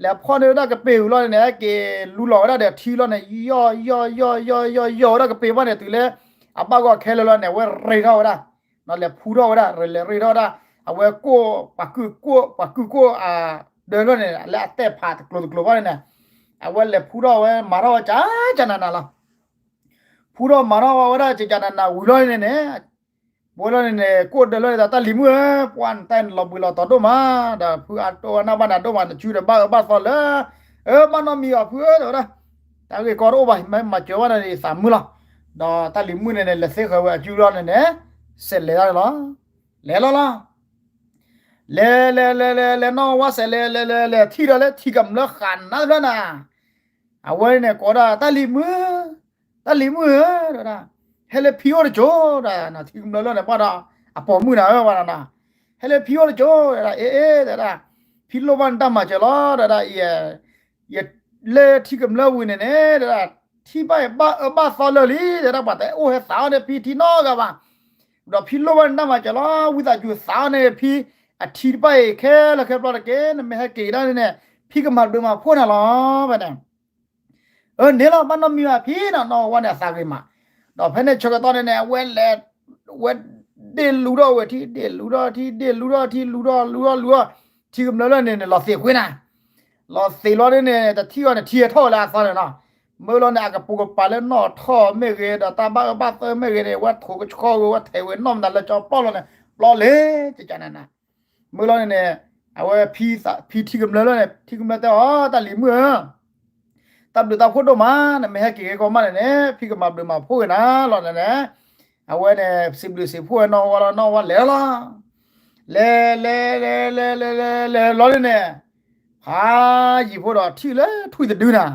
လဲၤဖီၣ်န့ၢ်ဝဲဒၣ်ကပ့ၤဝံၤလီၤန့ၣ်န့ၣ် ဟဲက့ၤလူလီၤဝဲဒၣ်ဒီးထံလီၤန့ၣ် ယီၢ်ယီၢ်ယီၢ်ယီၢ်ယီၢ်ယီၢ်ဝဲဒၣ်ကပ့ၤဘၣ်န့ၣ် တုၤလၢ အဘၣ်ဂီၢ်ခဲလၢာ်လီၤန့ၣ် အဝဲရ့ထီၣ်ဝဲဒၣ်, ဒီးလဲၤဖူထီၣ်ဝဲဒၣ် ရ့လဲၤရ့ထီၣ်ဝဲဒၣ်, အဝဲကိၣ် ပှၤကုၢ်ကိၣ် ပှၤကုၢ်ကိၣ်အဒၢလီၤန့ၣ် လၢအသဲၣ်ဖးတကျိၤတကျိၤဘၣ်န့ၣ်န့ၣ်, အဝဲလဲၤဖူထီၣ်ဝဲမၤထီၣ်ဝဲကကနနၤလီၤ. ဖူထီၣ်မၤထီၣ်ဝဲဒၣ် ကကနနၤဝံၤလီၤန့ၣ်န့ၣ်, ဝံၤလီၤန့ၣ်န့ၣ် ကိၣ်ဒၢလီၤန့ၣ် တၢ်လံၤမုၣ်ဧၢ, ပှၤနတၢ်နလီၤဘှံးလီၤတီၤဒိၣ်မး, ဒီးဖုအတိၢ်အနၢ်ဘၣ်နၤဒိၣ်မး နစုဒီးဘၣ်အၢဘၣ်သီလၢ, အၢ ဘၣ်နီတမံၤအီၤဖုဧၢ တဲဝဲဒၣ်, တၢ်ဂ့ၢ်ကီတအိၣ်ဘၣ် မၤစၢၤဘၣ်နၤဒ်သးမုာ်လီၤ. ဒီးတၢ်လံၤမုၣ်န့ၣ်န့ၣ် လဲၤသ့ဃာ်ဝဲအစုလီၤန့ၣ်န့ၣ်, စဲးလဲၤတၢ်လီၤ, လဲၤလီၤလီၤ. လဲၤလဲၤလဲၤလဲၤလဲၤ နီၢ်ဝါစဲးလဲၤလဲၤလဲၤလဲၤ ထံၣ်ဒီးလၢထံကမျၢၢ်ဃာ်နါတဖျၢၣ်နၤ, အဝဲန့ၣ်ကိးဒၣ်တၢ်လံၤမုၣ်, တၢ်လံၤမုၣ်ဧၢ တဲဝဲဒၣ်, ဟဲလၢဖံအိၣ်တစိၤ တဲဒၣ်, ထံကမျၢၢ်လၢန့ၣ် ဘၣ်ဒီးအပိာ်မုၣ်နၤဧၢ ဘၣ်ဒီးနၤ, ဟဲလၢဖံအိၣ်တစိၤ တဲဒၣ်, အ့ အ့ တဲဒၣ်, ဖံလိၣ်ဘၣ်နတၢ်မၤစၢၤလီၤ တဲဒၣ်, ယလၢထံကမျၢၢ်ဝံၤန့ၣ်န့ၣ် တဲဒၣ်, ထံၣ်ဘၣ်အံၤဘၣ်အၢဘၣ်သီလၢာ်လံ တဲဒၣ်, ပှၤတအိၣ်ဟဲသးအီၣ်န့ၢ်ဖံထံနီတဂၤဘၣ်, ဒီးဖံလိၣ်ဘၣ်နတၢ်မၤစၢၤလီၤ, ဝံသးစူၤသးအီၣ်န့ၢ်ဖံအထံတဖၣ်အံၤ ခဲလၢာ်ခဲဆ့တက့ၢ်, နမ့ၢ်ဟဲက့ၤကဒါန့ၣ်န့ၣ် ဖံကမၤဘျုးမၤဖှိၣ်နၤလီၤ ဖဲန့ၣ် အၢ န့ၣ်လီၤ ဘၣ်နီတမံၤဘၣ်ဖံနီၤ, နီၢ်ဝါန့ၣ်အသးဂ့ၤမး, ဒီးဖဲန့ၣ်ဆၢကတီၢ်န့ၣ်န့ၣ် အဝဲလဲၤ, ဝဲဒ့ၣ်လူထီၣ်ဝဲထံ ဒ့ၣ်လူထီၣ်ထံ ဒ့ၣ်လူထီၣ်ထံ လူထီၣ်လူထီၣ်လူထီၣ်, ထံကမျၢၢ်လၢန့ၣ်န့ၣ် လီၤသ့းကွံာ်နၤ, လီၤသ့းလီၤန့ၣ်န့ၣ် တထံၣ်အီၤန့ၣ် ထံဟဲထီၣ်ဝဲလၢအသီန့ၣ်နီၤ, မုၢ်လီၤန့ၣ် အကပိာ်ကပၤလၢနီၣ်ထီၣ်မ့ၢ်ဂ့ၤ ဒီးတၢ်ဘၣ်အၢဘၣ်သီမ့ၢ်ဂ့ၤန့ၣ် ဝဲထိးကဆှီဝဲ ဝဲထဲးဝဲနီၣ်မနုၤလၢကၠီပျီလီၤန့ၣ် ပျီလံ, ကကနနၤ မုၢ်လီၤန့ၣ်န့ၣ်, အဝဲဖံထံကမျၢၢ်လၢန့ၣ် ထံကမျၢၢ်တဲအီၤ တၢ်လံၤမုၣ်ဧၢ, တၢ်ဘျုးတၢ်ဖှိၣ်ဒိၣ်မး, နမ့ၢ်ဟဲက့ၤဂ့ၤကီမးန့ၣ်န့ၣ် ဖံကမၤဘျုးမၤဖှိၣ်က့ၤနၤလီၤန့ၣ်န့ၣ်, အဝဲန့ၣ် စံးဘျုးစံးဖှိၣ်ဝဲနီၢ်ဝါလီၤ နီၢ်ဝါလဲၤလီၤလီၤ, လဲၤလဲၤလဲၤလဲၤလဲၤလဲၤလဲၤလဲၤလီၤန့ၣ်န့ၣ်, ဖးယံၤဖိဒီးထံၣ်လၢထွံၣ်တဒုနၤ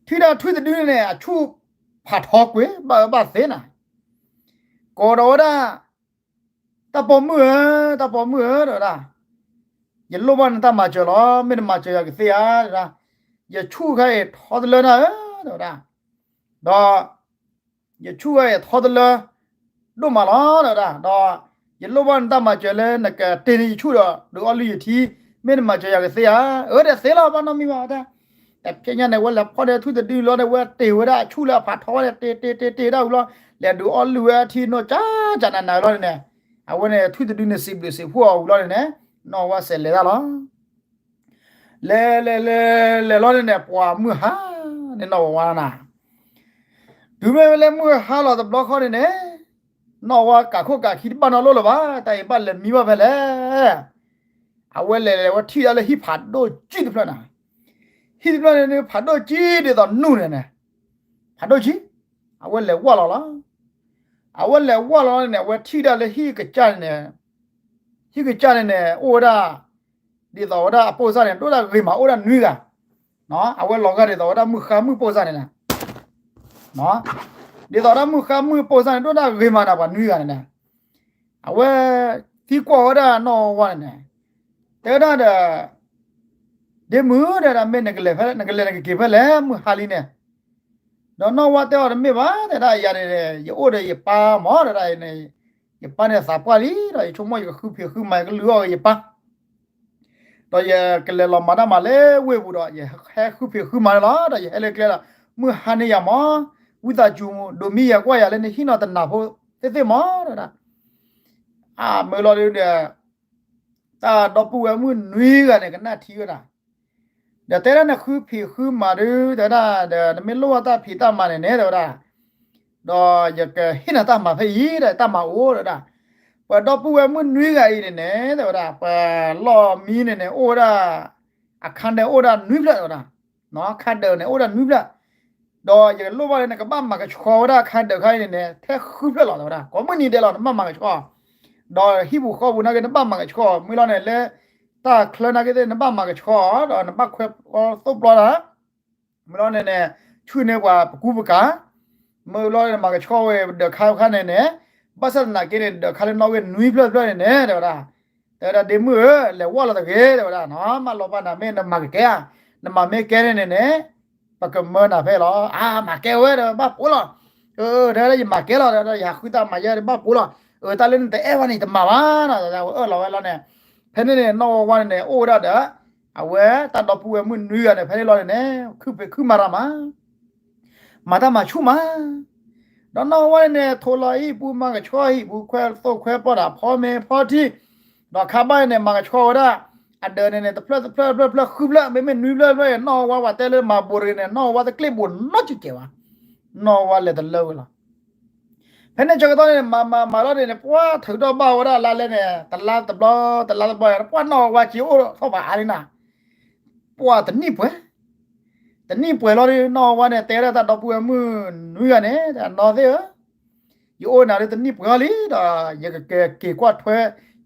ထံၣ်ဒၣ်ထွံၣ်တဒုန့ၣ် အဆူၣ်ဖးထီကွံာ် ဘၣ်အၢဘၣ်သီနၤ, ကိးဒီးဝဲဒၣ်, တၢ်ပိာ်မုၣ်ဧၢ, တၢ်ပိာ်မုၣ်ဧၢ တဲဝဲဒၣ်, ယလိၣ်ဘၣ်နတၢ်မၤစၢၤလီၤ, မ့ၢ်နမၤစၢၤယၤကသ့ဧါ တဲဝဲဒၣ်, ယဆူၣ်ခါအံၤထီတလၢနၤဧၢ တဲဝဲဒၣ်, ဒီး ယဆူၣ်ခါအံၤထီတလၢ ဒိၣ်မးလီၤ တဲဝဲဒၣ်, ဒီးယလိၣ်ဘၣ်နတၢ်မၤစၢၤလၢနကတ့န့ၢ်ယဆူၣ်ဒီး ဒုးအီၣ်လုၢ်ယထံ, မ့ၢ်နမၤစၢၤယၤကသ့ဧါ, အၢ ဒီးသ့လီၤ ဘၣ်နီတမံၤဘၣ်တဲ, တဖဲညါန့ၣ် ဝဲလဲၤဖီၣ်ဒီးထွံၣ်တဒုလီၤန့ၣ် ဝဲတ့ၢ်ဝဲဒၣ်အဆူၣ်လၢအဖးထီဝဲန့ၣ် တ့တ့တ့တ့ဒၣ်ဝံၤလီၤ, လဲၤဒုးအီၣ်လုၢ်ဝဲအထံနီၢ်ကၠၢကၠၢနးနးလီၤန့ၣ်န့ၣ်, အဝဲန့ၣ်ထွံၣ်တဒုန့ၣ်စံးဘျုးစံးဖှိၣ်အီၤဝံၤလီၤန့ၣ်န့ၣ်, နီၢ်ဝါစဲးလဲၤတၢ်လီၤ လဲၤလဲၤလဲၤလဲၤလီၤန့ၣ်န့ၣ် ပှၤမုၢ်ဟါန့ၣ်နီၢ်ဝါနၤ, တုၤမ့ၢ်ဝဲလၢမုၢ်ဟါလီၤတဘျီဃီန့ၣ်န့ၣ်, နီၢ်ဝါကးခိၣ်ကးခံတဘၣ်နီတလိၣ်လၢၤဘၣ်, တၢ်အံၤဘၣ်လဲၤမံဘၣ်ဖဲလဲၣ်, အဝဲလဲၤလဲၤဝဲထံၣ်ဒၣ်လၢဟံၣ်ဖးဒိၣ်ကံတဖျၢၣ်နၤ, ဟံၣ်တဖျၢၣ်န့ၣ်န့ၣ် ဖးဒိၣ်ကံဒ်သိးနူၢ်န့ၣ်န့ၣ်, ဖးဒိၣ်ကံ, အဝဲလဲၤဝၢ်လီၤလီၤ, အဝဲလဲၤဝၢ်လီၤန့ၣ် အဝဲထံၣ်ဒၣ်လၢဟံၣ်ကစၢ်န့ၣ်န့ၣ်, ဟံၣ်ကစၢ်န့ၣ်န့ၣ် အိၣ်ဝဲဒၣ် ဒ်သိးဝဲဒၣ်အပိၢ်စၢ်န့ၣ် ဒိၣ်ဒၣ်ဂ့ၤမး အိၣ်ဒၣ်နွံဂၤ, အဝဲလီၤဂာ်ဒ်သိးဝဲဒၣ်မုၢ်ဃါမုၢ်ပိၢ်စၢ်န့ၣ်, ဒ်သိးဝဲဒၣ်မုၢ်ဃါမုၢ်ပိၢ်စၢ်န့ၣ် ဒိၣ်ဒၣ်ဂ့ၤမးနၤ ပှၤနွံဂၤန့ၣ်န့ၣ်, အဝဲသံကွၢ်ဝဲဒၣ်နီၢ်ဝါန့ၣ်န့ၣ်, တဲဝဲဒၣ်ဒီး ဒ့မုၣ် တဲဒၣ် မ့ၢ်နကလဲၤဖဲ နကလဲၤနကက့ၤဖဲလဲၣ် မုၢ်ဟါလံန့ၣ်, ဒီးနီၢ်ဝါတဲအီၤတမ့ၢ်ဘၣ် တဲဒၣ် ယၤန့ၣ် ယအိၣ်ဒီးယပၢ်မး တဲဒၣ်, ယပၢ်န့ၣ်သးပှၢ်လံ ဒီးယဆိကမိၣ်ယကဃုဖံးဃုမၤ ယကလုၢ်အီၣ်က့ၤယပၢ် ဒီးယကလဲၤလီၤမၤတၢ်မၤလၢဝ့ၢ်ပူၤဒီး ယဟဲဃုဖံးဃုမၤန့ၣ်လီၤ. ဒီးယဟဲလၢကျဲဒီး မုၢ်ဟါန့ၢ်ယၤမး, ဝံသးစူၤ ဒိးမံယၤကွၢ်ယၤလၢနဟံၣ်နီၤတနၤဖိသ့ၣ်သ့ၣ်မး တဲဒၣ်. အမၢလီၤဒုဒီး တၢ်ဒီပုၢ်ဝဲၢ်မုၣ်နွံဂၤန့ၣ် ကနၣ်ထံဝဲဒၣ်, ဒီးတဲဒၣ်နဃုဖံးဃုမၤဒု တဲဝဲဒၣ်, ဒီးနမ့ၢ်လိၣ်ဘၣ်တၢ်ဖံးတၢ်မၤန့ၣ်န့ၣ် တဲဝဲဒၣ် ဒီးယကဟ့ၣ်နၤတၢ်မၤဖဲအံၤ ဒီးတၢ်မၤအိၣ် တဲဝဲဒၣ်. ပှၤဒီပုၢ်ဝဲၢ်မုၣ်နွံဂၤအံၤန့ၣ်န့ၣ် တဲဝဲဒၣ် ပှၤလီၢ်မံန့ၣ်န့ၣ် အိၣ်ဝဲဒၣ် အခါဒၢးအိၣ်ဒၣ်နွံဖျၢၣ် တဲဝဲဒၣ်, အခါဒၢးန့ၣ် အိၣ်ဒၣ်နွံဖျၢၣ်, ဒီးယလိၣ်ဘၣ်လၢနကဘၣ်မၤကဆှီဝဲဒၣ်အခါဒၢးခါအံၤန့ၣ်န့ၣ် ထဲဃုဖျၢၣ်လီၤ တဲဝဲဒၣ်. ကိးမုၢ်နံၤဒဲးလီၤ နဘၣ်မၤကဆှီ, ဒီးဟံၣ်ပူၤဃီပူၤနာ်က့ နဘၣ်မၤကဆှီ, မ့ၢ်လီၤန့ၣ်လၢ တၢ်ချၢနာ်က့သ့ၣ် နဘၣ်မၤကဆှီ, ဒီးနဘၣ်ခွဲးသိၣ်ပျီတၢ် မ့ၢ်လီၤန့ၣ်န့ၣ် ဆူၣ်န့ၢ်ပှၤပကူပကၤ, မ့ၢ်လီၤန့ၣ် မၤကဆှီဝဲဒၢးခါခါန့ၣ်န့ၣ်, ဘၣ်ဆၣ်သနာ်က့န့ၣ် ဒၢးခါလၢနီၣ်ဂံၢ်နွံဖျၢၣ်တဖျၢၣ်န့ၣ်န့ၣ် တဲဝဲဒၣ်, တဲဝဲဒၣ်ဒ့မုၣ်ဧၢ, လဲၤဝဲလီၤတဂ့ၤ တဲဝဲဒၣ်, မၢလီၤဘၣ်နၤ မ့ၢ်နမၤကကဲဧါ, နမၤမ့ၢ်ကဲန့ၣ်န့ၣ်န့ၣ် ပကမၢနၤဖဲလီၤ, အါ မၤကဲဝဲဒီးဘၣ်ပိာ်လီၤ, တဲဝဲဒၣ် ယမၤကဲလီၤ တဲဝဲဒၣ် ယဟးဃုသးမၤယဲဒီးဘၣ်ပိာ်လီၤ, အတၢ်လၢနတအဲၣ်ဘၣ်န့ၣ် ယတမၤဘၣ်နီၤ, အၢၣ်လီၤဝဲလီၤန့ၣ်, ဖဲန့ၣ်န့ၣ် နီၢ်ဝါဝါန့ၣ်န့ၣ် အိၣ်ဝဲဒၣ်ဒီး အဝဲတၢ်ဒီပုၢ်ဝဲၢ်မုၣ်နွံဂၤန့ၣ် ဖဲန့ၣ်လီၤန့ၣ်န့ၣ် ခုဖံးခုမၤတၢ်မၤ မၤတၢ်မၤဆူၣ်မး, ဒီးနီၢ်ဝါဝါန့ၣ်န့ၣ် ထိးလီၤဟံၣ်ပူၤ မၤကဆှီဟံၣ်ပူၤ ခွဲးသိၣ်ခွဲးပီၣ်ဒီးဖီမ့ၤဖီထံ, ဒီးခါဘၣ်န့ၣ်န့ၣ် မၤကဆှီဝဲဒၣ် အဒၢးန့ၣ်န့ၣ် တဖျၢၣ်တဖျၢၣ်တဖျၢၣ်တဖျၢၣ်ဃုဖျၢၣ် မ့မ့ၢ်နွံဖျၢၣ်တဖျၢၣ်န့ၣ် နီၢ်ဝါဝါပှၤတဲလၢမၤဘူးတဂ့ၤန့ၣ် နီၢ်ဝါတကျ့ၣ်ဘူးနီတစဲးဘၣ်, နီၢ်ဝါလဲၤတလၢဝဲလီၤ. ဖဲန့ၣ်ဆၢကတီၢ်န့ၣ် မၤမၤမၤလီၤန့ၣ်န့ၣ် ပှၢ်ထုးထီၣ်ဘၣ်ဝဲဒၣ်လါလဲန့ၣ် တလါတဘျီ တလါတဘျီ ပှၢ်နီၢ်ဝါဝါစ့အိၣ်ထီၣ်ဘၣ်အါလံနၤ, ပှၢ်တနံၣ်ပှဲၤ တနံၣ်ပှဲၤလီၤဒီး နီၢ်ဝါဝါန့ၣ် တဲဒၣ်တၢ်ဒီပုၢ်ဝဲၢ်မုၣ်နွံဂၤန့ၣ် နီၢ်သ့ၣ်ဧၢ, ယအိၣ်နၤလၢတနံၣ်ပှဲၤလီၤလံဒီး ယကက့ၤကွၢ်ထွဲ,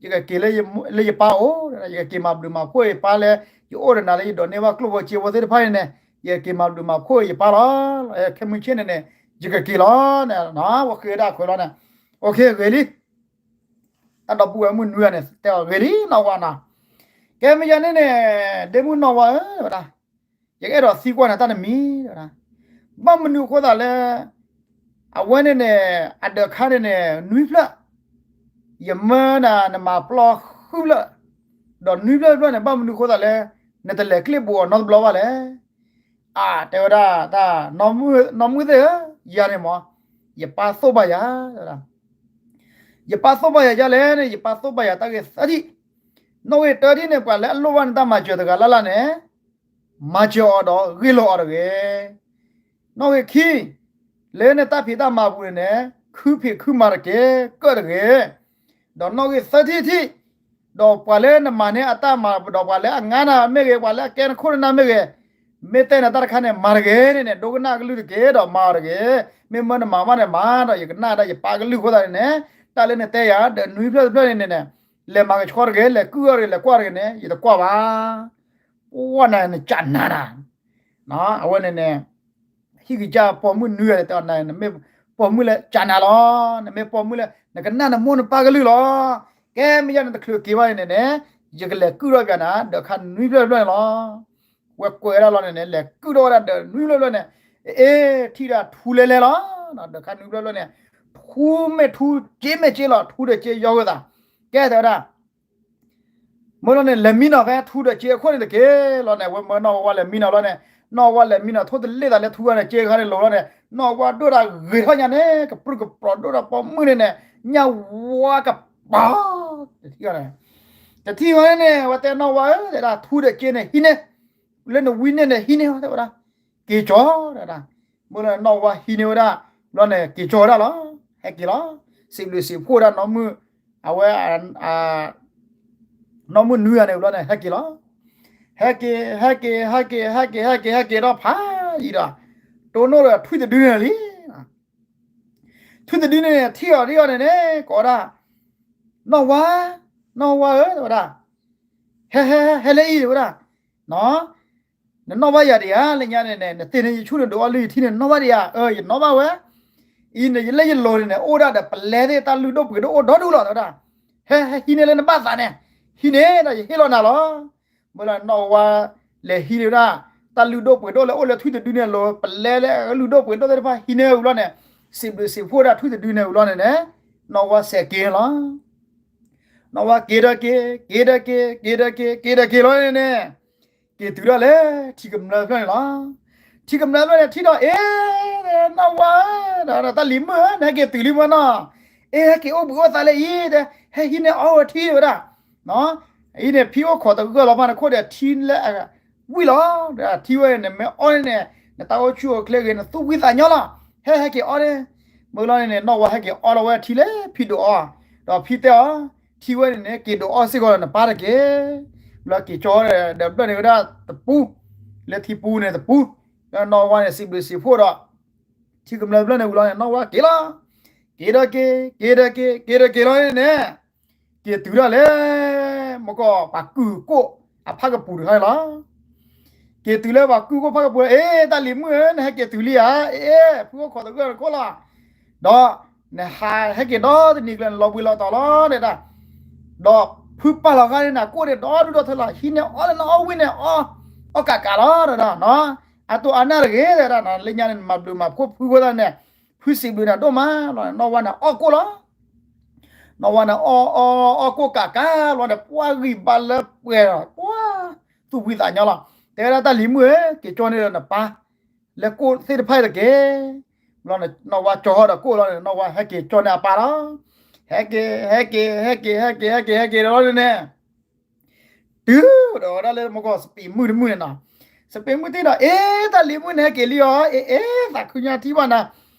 ယကက့ၤလၢယပၢ်အိၣ်, ယကက့ၤမၤဘျုးမၤဖှိၣ်ယပၢ်လၢ ယအိၣ်ဒီးနၤလၢယဒိးန့ၢ်ဘၣ်ကျိၣ်ဖိစ့ဖိသ့ၣ်တဖၣ်န့ၣ်န့ၣ်, ယက့ၤမၤဘျုးမၤဖှိၣ်ယပၢ်လီၤ, ခဲမုၢ်ဆ့ၣ်န့ၣ်န့ၣ် ယကက့ၤလီၤန့ၣ်, ဝဲဃ့ဝဲဒၣ်ခွဲးလီၤန့ၣ်, အိၣ်ခ့ဂ့ၤလံ တၢ်ဒီပုၢ်ဝဲၢ်မုၣ်နွံဂၤန့ၣ် တဲအီၤဂ့ၤလံနီၢ်ဝါနီၤ, ကဲမ့ၢ်ယၤန့ၣ်န့ၣ် ဒ့မုၣ်နီၢ်ဝါဧၢ ဝဲဒၣ်, ယကအဲၣ်ဒိးသံကွၢ်နၤတၢ်တမံၤ, ဘၣ်မနုၤအဃိသတးလၢ အဝဲန့ၣ်န့ၣ် အဒၢးခါန့ၣ်န့ၣ် နွံဖျၢၣ်, ယမၢနၤနမၤပျီဃုဖျၢၣ်, ဒီးနွံဖျၢၣ်တဖျၢၣ်န့ၣ် ဘၣ်မနုၤအဃိသတးလၢ နတလဲၤကျ့ၣ်ဘူးအီၤနီတဘျီဘၣ်လဲၣ် အတဲဝဲဒၣ်တၢ်, နီၢ်မုၣ်သ့ၣ်ဧၢ, ယၤန့ၣ်မ့ၢ် ယပၢ်သိၣ်ဘၣ်ယၤ, ယပၢ်သိၣ်ဘၣ်ယၤဒ်လဲၣ်န့ၣ် ယပၢ်သိၣ်ဘၣ်ယၤတၢ်ဂ့ၢ်သၢထံၣ်, နီၣ်ဂံၢ်တၢထံၣ်န့ၣ် ပှၤလၢအလိၣ်ဘၣ်နတၢ်မၤစၢၤတဂၤလၢ်လၢ်န့ၣ် မၤစၢၤအီၤဒီးဂ့ၢ်လိာ်အီၤတဂ့ၤ နီၣ်ဂံၢ်ခံ, လၢနတၢ်ဖံးတၢ်မၤပူၤန့ၣ်န့ၣ် ခုဖံးခုမၤတက့ၢ် ကၢၣ်တဂ့ၤ, ဒီးနီၣ်ဂံၢ်သၢထံၣ်ထံၣ်, ဒီးပှၤလၢနမၤန့ၢ်အတၢ်မၤ ဒီးပှၤလၢအငါနၤမ့ၢ်ဂ့ၤ ပှၤလၢအကဲနခိၣ်နနၢ်မ့ၢ်ဂ့ၤ, မ့ၢ်တဲနတၢ်တခါန့ၣ် မၤတဂ့ၤန့ၣ်န့ၣ် ဒိကနၣ်အကလုၢ်တက့ၢ် ဒီးမၤအီၤတဂ့ၤ, မ့ၢ်မၢနမၤဘၣ်န့ၣ်မၤ ဒီးယကနၣ်ဒၣ်ယပၢ်ကလုၢ်အဃိသတးန့ၣ်န့ၣ်, တၢ်လၢနတဲယၤ ဒီးနွံဖျၢၣ်တဖျၢၣ်န့ၣ်န့ၣ်န့ၣ်, လဲၤမၤကဆှီတဂ့ၤ လဲၤကုၢ်အီၤတဂ့ၤ လဲၤကွၢ်တဂ့ၤန့ၣ် ယတကွၢ်ဘၣ် ပှၢ်နၤနကၢ်နၤနၤ, အဝဲန့ၣ်န့ၣ်, ဟံၣ်ကစၢ်ပိာ်မုၣ်နွံဂၤန့ၣ် တဲအီၤ နမ့ၢ်ပိာ်မုၣ်လၢကၢ်နၤလီၤ, နမ့ၢ်ပိာ်မုၣ်လၢ နကနၣ်နမိၢ်နပၢ်ကလုၢ်လီၤ, ကဲမ့ၢ်ယၤနတချုးက့ၤဘၣ်န့ၣ်န့ၣ်, ယကလဲၤကုၢ်ထီၣ်ပၠးနၤ ဒၢးခါနွံဖျၢၣ်တဖျၢၣ်န့ၣ်လီၤ, ဝဲကွဲးဝဲဒၣ်လီၤန့ၣ်န့ၣ် လဲၤကုၢ်ထီၣ်ဝဲဒၣ်ဒၢးနွံဖျၢၣ်တဖျၢၣ်န့ၣ်, အ့ ထံၣ်ဒၣ်ထူလဲလဲလီၤ, ဒၢးခါနွံဖျၢၣ်တဖျၢၣ်န့ၣ်, ထူမ့ၢ်ထူ စ့မ့ၢ်စ့လီၤ ထူဒီးစ့ယီၤဝဲသး, ကဲတဲဝဲဒၣ် မ့ၢ်လီၤန့ၣ် လဲၤမံနီၤဖဲထူဒီးစ့အခိၣ်န့ၣ်တက့ၢ်လီၤန့ၣ် ဝဲမၢနီၢ်ဝါဝါလဲၤမံနီၤလီၤန့ၣ်, နီၢ်ဝါလဲၤမံနီၤ ထိၣ်တလ့ၣ်သးလၢထူဂၤန့ၣ် စ့ခါန့ၣ်လိၤလီၤန့ၣ် နီၢ်ဝါဒိၣ်တၢ်ဂ့ၤထီၣ်ညါန့ၣ် ကပြုၢ်ကပြီၤဒိၣ်ဒီးပိာ်မုၣ်န့ၣ်န့ၣ် ညၣ်ဝါကပၤ တထံၣ်န့ၣ်, တထံၣ်ဝဲန့ၣ် ဝဲတဲနီၢ်ဝါဧၢ တဲဒၣ် ထူဒီးစ့န့ၣ်ဟံးန့ၢ်, လၢနဝံန့ၢ်န့ၣ်ဟံးန့ၢ်ဝဲ တဲဝဲဒၣ်, က့ၤကၠီ တဲဒၣ်, မ့ၢ်လီၤနီၢ်ဝါဟံးန့ၢ်ဝဲဒၣ်, ဘျီန့ၣ် က့ၤကၠီဝဲဒၣ်လီၤ, ဟဲက့ၤလီၤ, စံးဘျုးစံးဖှိၣ်ဒၣ်နီၢ်မုၣ်, အဝဲ နီၢ်မုၣ်နွံဂၤန့ၣ် ဘျီန့ၣ် ဟဲက့ၤလီၤ, ဟဲက့ၤ ဟဲက့ၤ ဟဲက့ၤ ဟဲက့ၤ ဟဲက့ၤဒီးဖးယံၤဒီး, တိၢ်နီၣ်ဒီးထွံၣ်တဒုန့ၣ်လံ, ထွံၣ်တဒုန့ၣ် ထံၣ်အီၤထံၣ်အီၤန့ၣ်န့ၣ် ကိးဝဲဒၣ်, နီၢ်ဝါ, နီၢ်ဝါဧၢ တဲဝဲဒၣ်, ဟဲ ဟဲ ဟဲလၢအံၤ တဲဝဲဒၣ်, နနီၢ်ဘၣ်ယၤဒံးဧါ လၢညါန့ၣ်န့ၣ် နသ့ၣ်န့ၣ်ယဆူၣ်န့ၣ်ဒိးအီၣ်လုၢ်ယထံန့ၣ် နနီၢ်ဘၣ်ဒံးဧါ, အၢ ယနီၢ်ဘၣ်ဝဲ, အံၤန့ၣ် ယလၢယလိၤန့ၣ်န့ၣ် အိၣ်ဒၣ်ဒီးပလဲသ့ၣ်တၢ်လုၢ်ဒိၣ်ပှ့ၤဒိၣ်အိၣ်ဒီဒူၣ်လီၤ တဲဝဲဒၣ်, ဟဲ ဟဲဟံးန့ၢ်လၢနဘၣ်သးန့ၣ်, ဟံးန့ၢ်ဒီးယဟ့ၣ်လီၤနၤလီၤ, မ့ၢ်လီၤနီၢ်ဝါ လဲၤဟံးန့ၢ်ဝဲဒၣ်, တၢ်လုၢ်ဒိၣ်ပှ့ၤဒိၣ်လၢအိၣ်လၢထွံၣ်တဒုန့ၣ်အလိၤ ပလဲလၢအလုၢ်ဒိၣ်ပှ့ၤဒိၣ်သ့ၣ်တဖၣ်ဟံးန့ၢ်ဝံၤလီၤန့ၣ်, စံးဘျုးစံးဖှိၣ်ဒၣ်ထွံၣ်တဒုန့ၣ်ဝံၤလီၤန့ၣ်န့ၣ်, နီၢ်ဝါစဲးက့ၤလီၤ နီၢ်ဝါက့ၤဒီးက့ၤ က့ၤဒီးက့ၤ က့ၤဒီးက့ၤ က့ၤဒီးက့ၤလီၤန့ၣ်န့ၣ်, က့ၤတုၤဒၣ်လဲၣ် ထံကမျၢၢ်တဖျၢၣ်န့ၣ်လီၤ, ထံကမျၢၢ်တဖျၢၣ်န့ၣ် ထံၣ်ဒီး အ့ နီၢ်ဝါဧၢ, တၢ်လံၤမုၣ်ဧၢ နဟဲက့ၤတုၤလံမ့ၢ်နီၤ, အ့ ဟဲက့ၤအိၣ်ဘှံးအိၣ်သါလၢအံၤ တဲ ဟဲဟံးန့ၢ်အီၣ်ဝဲထံတဲဝဲဒၣ်, အံၤန့ၣ် ဖံအိၣ်ခိးတဂၢၢ်လီၤဖးန့ၣ် ခိၣ်ဒီးထံလၢအဝံၣ်လီၤ, ထံဝဲန့ၣ် မ့ၢ်အီၣ်န့ၣ် နတၢ်အိၣ်ဆူၣ်အိၣ်ချ့ဂ့ၤ နသူၣ်ဝံသးညီလီၤ, ဟဲဟဲက့ၤအီၣ်န့ၣ်, မ့ၢ်လီၤန့ၣ်န့ၣ် နီၢ်ဝါဟဲက့ၤအီၣ်လီၤဝဲထံလၢဖံဒိးအီၣ်, ဒီးဖံတဲအီၤ, ထံဝဲန့ၣ်န့ၣ် က့ၤဒိးအီၣ်စ့ၢ်ကီးဒီးနပၢ်တက့ၢ်, ဘျီက့ၤကၠီဒီးဘျၢၣ်န့ၣ်ဝဲဒၣ်တပူၤ, လၢထံပူၤန့ၣ်တပူၤ, ဒီးနီၢ်ဝါန့ၣ် စံးဘျုးစံးဖှိၣ်ဒီး ထံကမျၢၢ်ဘျၢၣ်န့ၣ်ဝံၤလီၤန့ၣ် နီၢ်ဝါက့ၤလီၤ, က့ၤဒီးက့ၤ က့ၤဒီးက့ၤ က့ၤဒီးက့ၤလီၤန့ၣ်န့ၣ်, က့ၤတုၤဒၣ်လဲၣ်, မ့ၢ်ကီးပှၤကုၢ်ကိၣ်အဖၣ်ကပူၤတခါန့ၣ်လီၤ, က က့ၤတုၤလၢပှၤကုၢ်ခိၣ်ဖးကပူၤ, အ့ တၢ်လံၤမုၣ်ဧၢ, နဟဲက့ၤတုၤလံဧါ, အ့ အ့ ဖုအိၣ်ခိးသဂၢၢ်နခိၣ်လီၤ, ဒီးနဟးဟဲက့ၤဒီတနံၤကျၢၤန့ၣ် လီၤဘှံးလီၤတီၤလီၤ တဲဒၣ်, ဒီးဖုပာ်လီၤဂာ်န့ၢ်နၤကိၣ်န့ၣ် ဒီဒူၣ်ဒီထၢလီၤ, ဟံးန့ၢ်အီၣ်လၢနအီၣ်ဝံၣ်န့ၣ် အီၣ်ကးကးလီၤ တဲဒၣ်, အတိၢ်အါနၢ်တဂ့ၤ တဲဒၣ်, လၢညါန့ၣ် နမၤဘျုးမၤဖှိၣ်ဖုအဃိသတးန့ၣ်, ဖုစံးဘျုးနၤဒိၣ်မး, ဘျီန့ၣ် နီၢ်ဝါန့ၣ်အီၣ်ကိၣ်လီၤ နီၢ်ဝါန့ၣ် အီၣ်အီၣ်အီၣ်ကိၣ်ကးကးလီၤန့ၣ် ပှၢ်ဂံၢ်ဘါလၢပှဲၤဒီး ပှၢ်သူၣ်ဖှံသးညီလီၤ. တဲဝဲဒၣ် တၢ်လံၤမုၣ်ဧၢ, က့ၤကၠီန့ၢ်ဒီးနပၢ် လၢကိၣ်သ့ၣ်တဖၣ်အံၤတက့ၢ်. ဘျီန့ၣ် နီၢ်ဝါကၠီဟီၣ်ဒီးကိၣ်လီၤန့ၣ် နီၢ်ဝါဟဲက့ၤကၠီန့ၢ်အပၢ်လီၤ. ဟဲက့ၤ ဟဲက့ၤ ဟဲက့ၤ ဟဲက့ၤ ဟဲက့ၤ ဟဲက့ၤလီၤန့ၣ်န့ၣ် တုၤဒီးဝဲဒၣ်လၢမကီၢ်စပံးမုၣ်တမုၣ်န့ၣ်နီၤ, စပံးမုၣ်တထံၣ်ဒီး အ့ တၢ်လံၤမုၣ်န့ၣ်ဟဲက့ၤလံအီၤ, အ့ အ့ သးခုညါထံၣ်ဘၣ်နၤ,